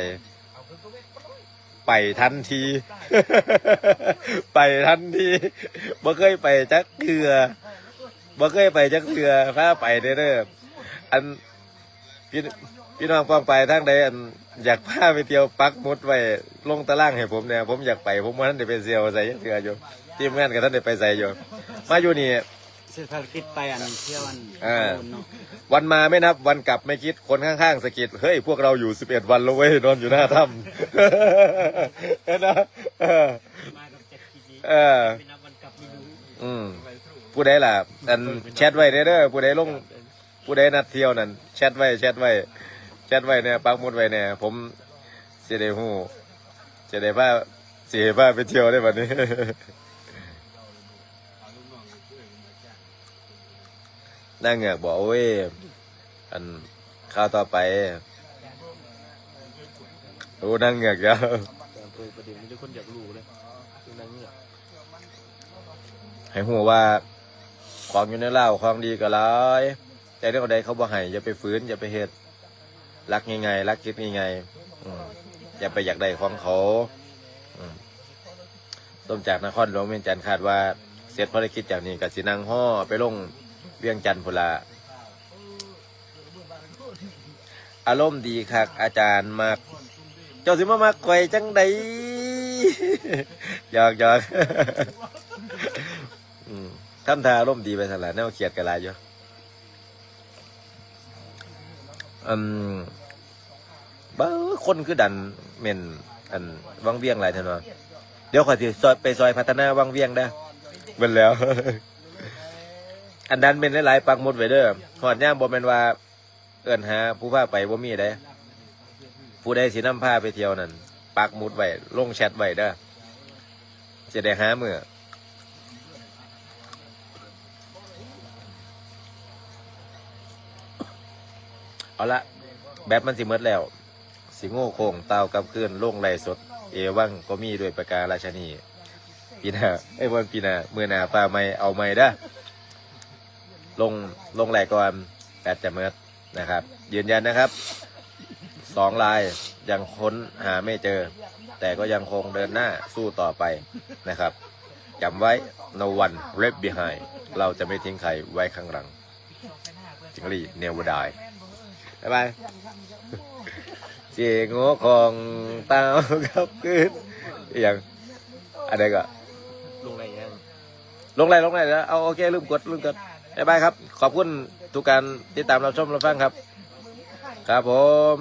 ໄປທັນທີ ໄປທັນທີ ບໍ່ເຄີຍໄປຈັກເທື່ອ ບໍ່ເຄີຍໄປຈັກເທື່ອ ພາໄປແດ່ເດີ ອັນ ພີ່ ພີ່ນ້ອງປ້ອງປາຍທາງໃດ ອັນ ຢາກພາໄປທ່ຽວ ປັກໝຸດໄວ້ ລົງຕາລາງໃຫ້ຜົມແດ່ ຜົມຢາກໄປ ຜົມບໍ່ທັນໄດ້ໄປທ່ຽວໃສຈັກເທື່ອຢູ່ ທີມງານກໍທັນໄດ້ໄປໃສຢູ່ ມາຢູ່ນີ້ ເສດພາລະກິດໄປອັນທ່ຽວອັນ ເອີ ເນາະ ວັນມາໄມ່ນັບ ວັນກັບໄມ່ຄິດ ຄົນຂ້າງໆສະກິດ ເຮີ້ຍ ພວກເຮົາຢູ່ສິບເອັດວັນແລ້ວເວີຍ ນອນຢູ່ໜ້າຖ້ຳ ເຫັນບໍ່? ເອີ ມາກັບແຈັກກີ ເອີ ໄມ່ນັບວັນກັບໄມ່ຮູ້ ອືມ ຜູ້ໃດລະ ອັນ ແຊັດໄວ້ເດີ ຜູ້ໃດລົງ ຜູ້ໃດນັດທ່ຽວນັ້ນ ແຊັດໄວ້ ແຊັດໄວ້ ແຊັດໄວ້ແດ່ ປັກໝຸດໄວ້ແດ່ ຜົມຊິໄດ້ຮູ້ ຊິໄດ້ພາ ຊິໃຫ້ພາໄປທ່ຽວເດ້ບັດນີ້ ນາງເງືອກບໍ? ໂອ້ຍ ອັນ ຂ່າວຕໍ່ໄປ ໂອ້ ນາງເງືອກແລ້ວ ໃຫ້ຮູ້ວ່າ ຂອງຢູ່ໃນລາວ ຂອງດີກໍຫຼາຍ ແຕ່ແນວໃດເຂົາບໍ່ໃຫ້ ຢ່າໄປຝືນ ຢ່າໄປເຮັດ ຫຼັກງ່າຍໆ ຫຼັກຄິດງ່າຍໆ ອືມ ຢ່າໄປຢາກໄດ້ຂອງເຂົາ ອືມ ສົມຈາກນະຄອນຫຼວງວຽງຈັນ ຄາດວ່າ ເສັດພາລະກິດຈາກນີ້ກໍຊິນັ່ງຮໍ່ໄປລົງວຽງຈັນພຸ້ນລະ. ອາລົມດີຄັກ ອາຈານມັກ. ເຈົ້າຊິມາມັກຂ້ອຍຈັ່ງໃດ? ຫຍອກໆ ອືມ ທຳທ່າອາລົມດີໄປຊັ້ນລະ ແນວຄຽດກໍຫຼາຍຢູ່. ອັນ ເບິ່ງ ຄົນຄືດັນແມ່ນ ອັນ ວັງວຽງຫຼາຍແທ້ເນາະ. ດຽວຂ້ອຍຊິຊ່ອຍ ໄປຊ່ອຍພັດທະນາວັງວຽງເດີ້ ເບິ່ງແລ້ວ ອັນ ດັນແມ່ນຫຼາຍໆ ປັກໝຸດໄວ້ເດີ້. ຮອດຍາມບໍ່ແມ່ນວ່າເອີ້ນຫາຜູ້ພາໄປ ບໍ່ມີເດ້. ຜູ້ໃດຊິນຳພາໄປທ່ຽວນັ້ນ ປັກໝຸດໄວ້ ລົງແຊັດໄວ້ເດີ້ ຊິໄດ້ຫາມື້. ເອົາລະ ແບັດມັນຊິໝົດແລ້ວ ຊິໂງ່ໂຄ້ງຕ່າວກັບຄືນ ລົງໄລຟ໌ສົດເອວັງກໍມີດ້ວຍປະກາລາຊະນີ. ປີໜ້າ ເອີຍ ບໍ່ແມ່ນປີໜ້າ ມື້ໜ້າຟ້າວໃໝ່ ເອົາໃໝ່ເດີ້. ລົງ ລົງໄລຟ໌ກ່ອນ ແບັດຈະໝົດ นะครับ ยืนยันนะครับ สองราย ยังค้นหาไม่เจอ แต่ก็ยังคงเดินหน้าสู้ต่อไปนะครับ จำไว้ no one left behind เราจะไม่ทิ้งใครไว้ข้างหลัง จิงหรีด never die บ๊ายบาย เสียงหัวของเต้ากับคืน อีหยัง อันใดก็ ลงไลฟ์ยัง ลงไลฟ์ ลงไลฟ์แล้ว เอา โอเค ลืมกด ลืมกด บ๊ายบายครับ ขอบคุณทุกการติดตามรับชมรับฟังครับ ครับผม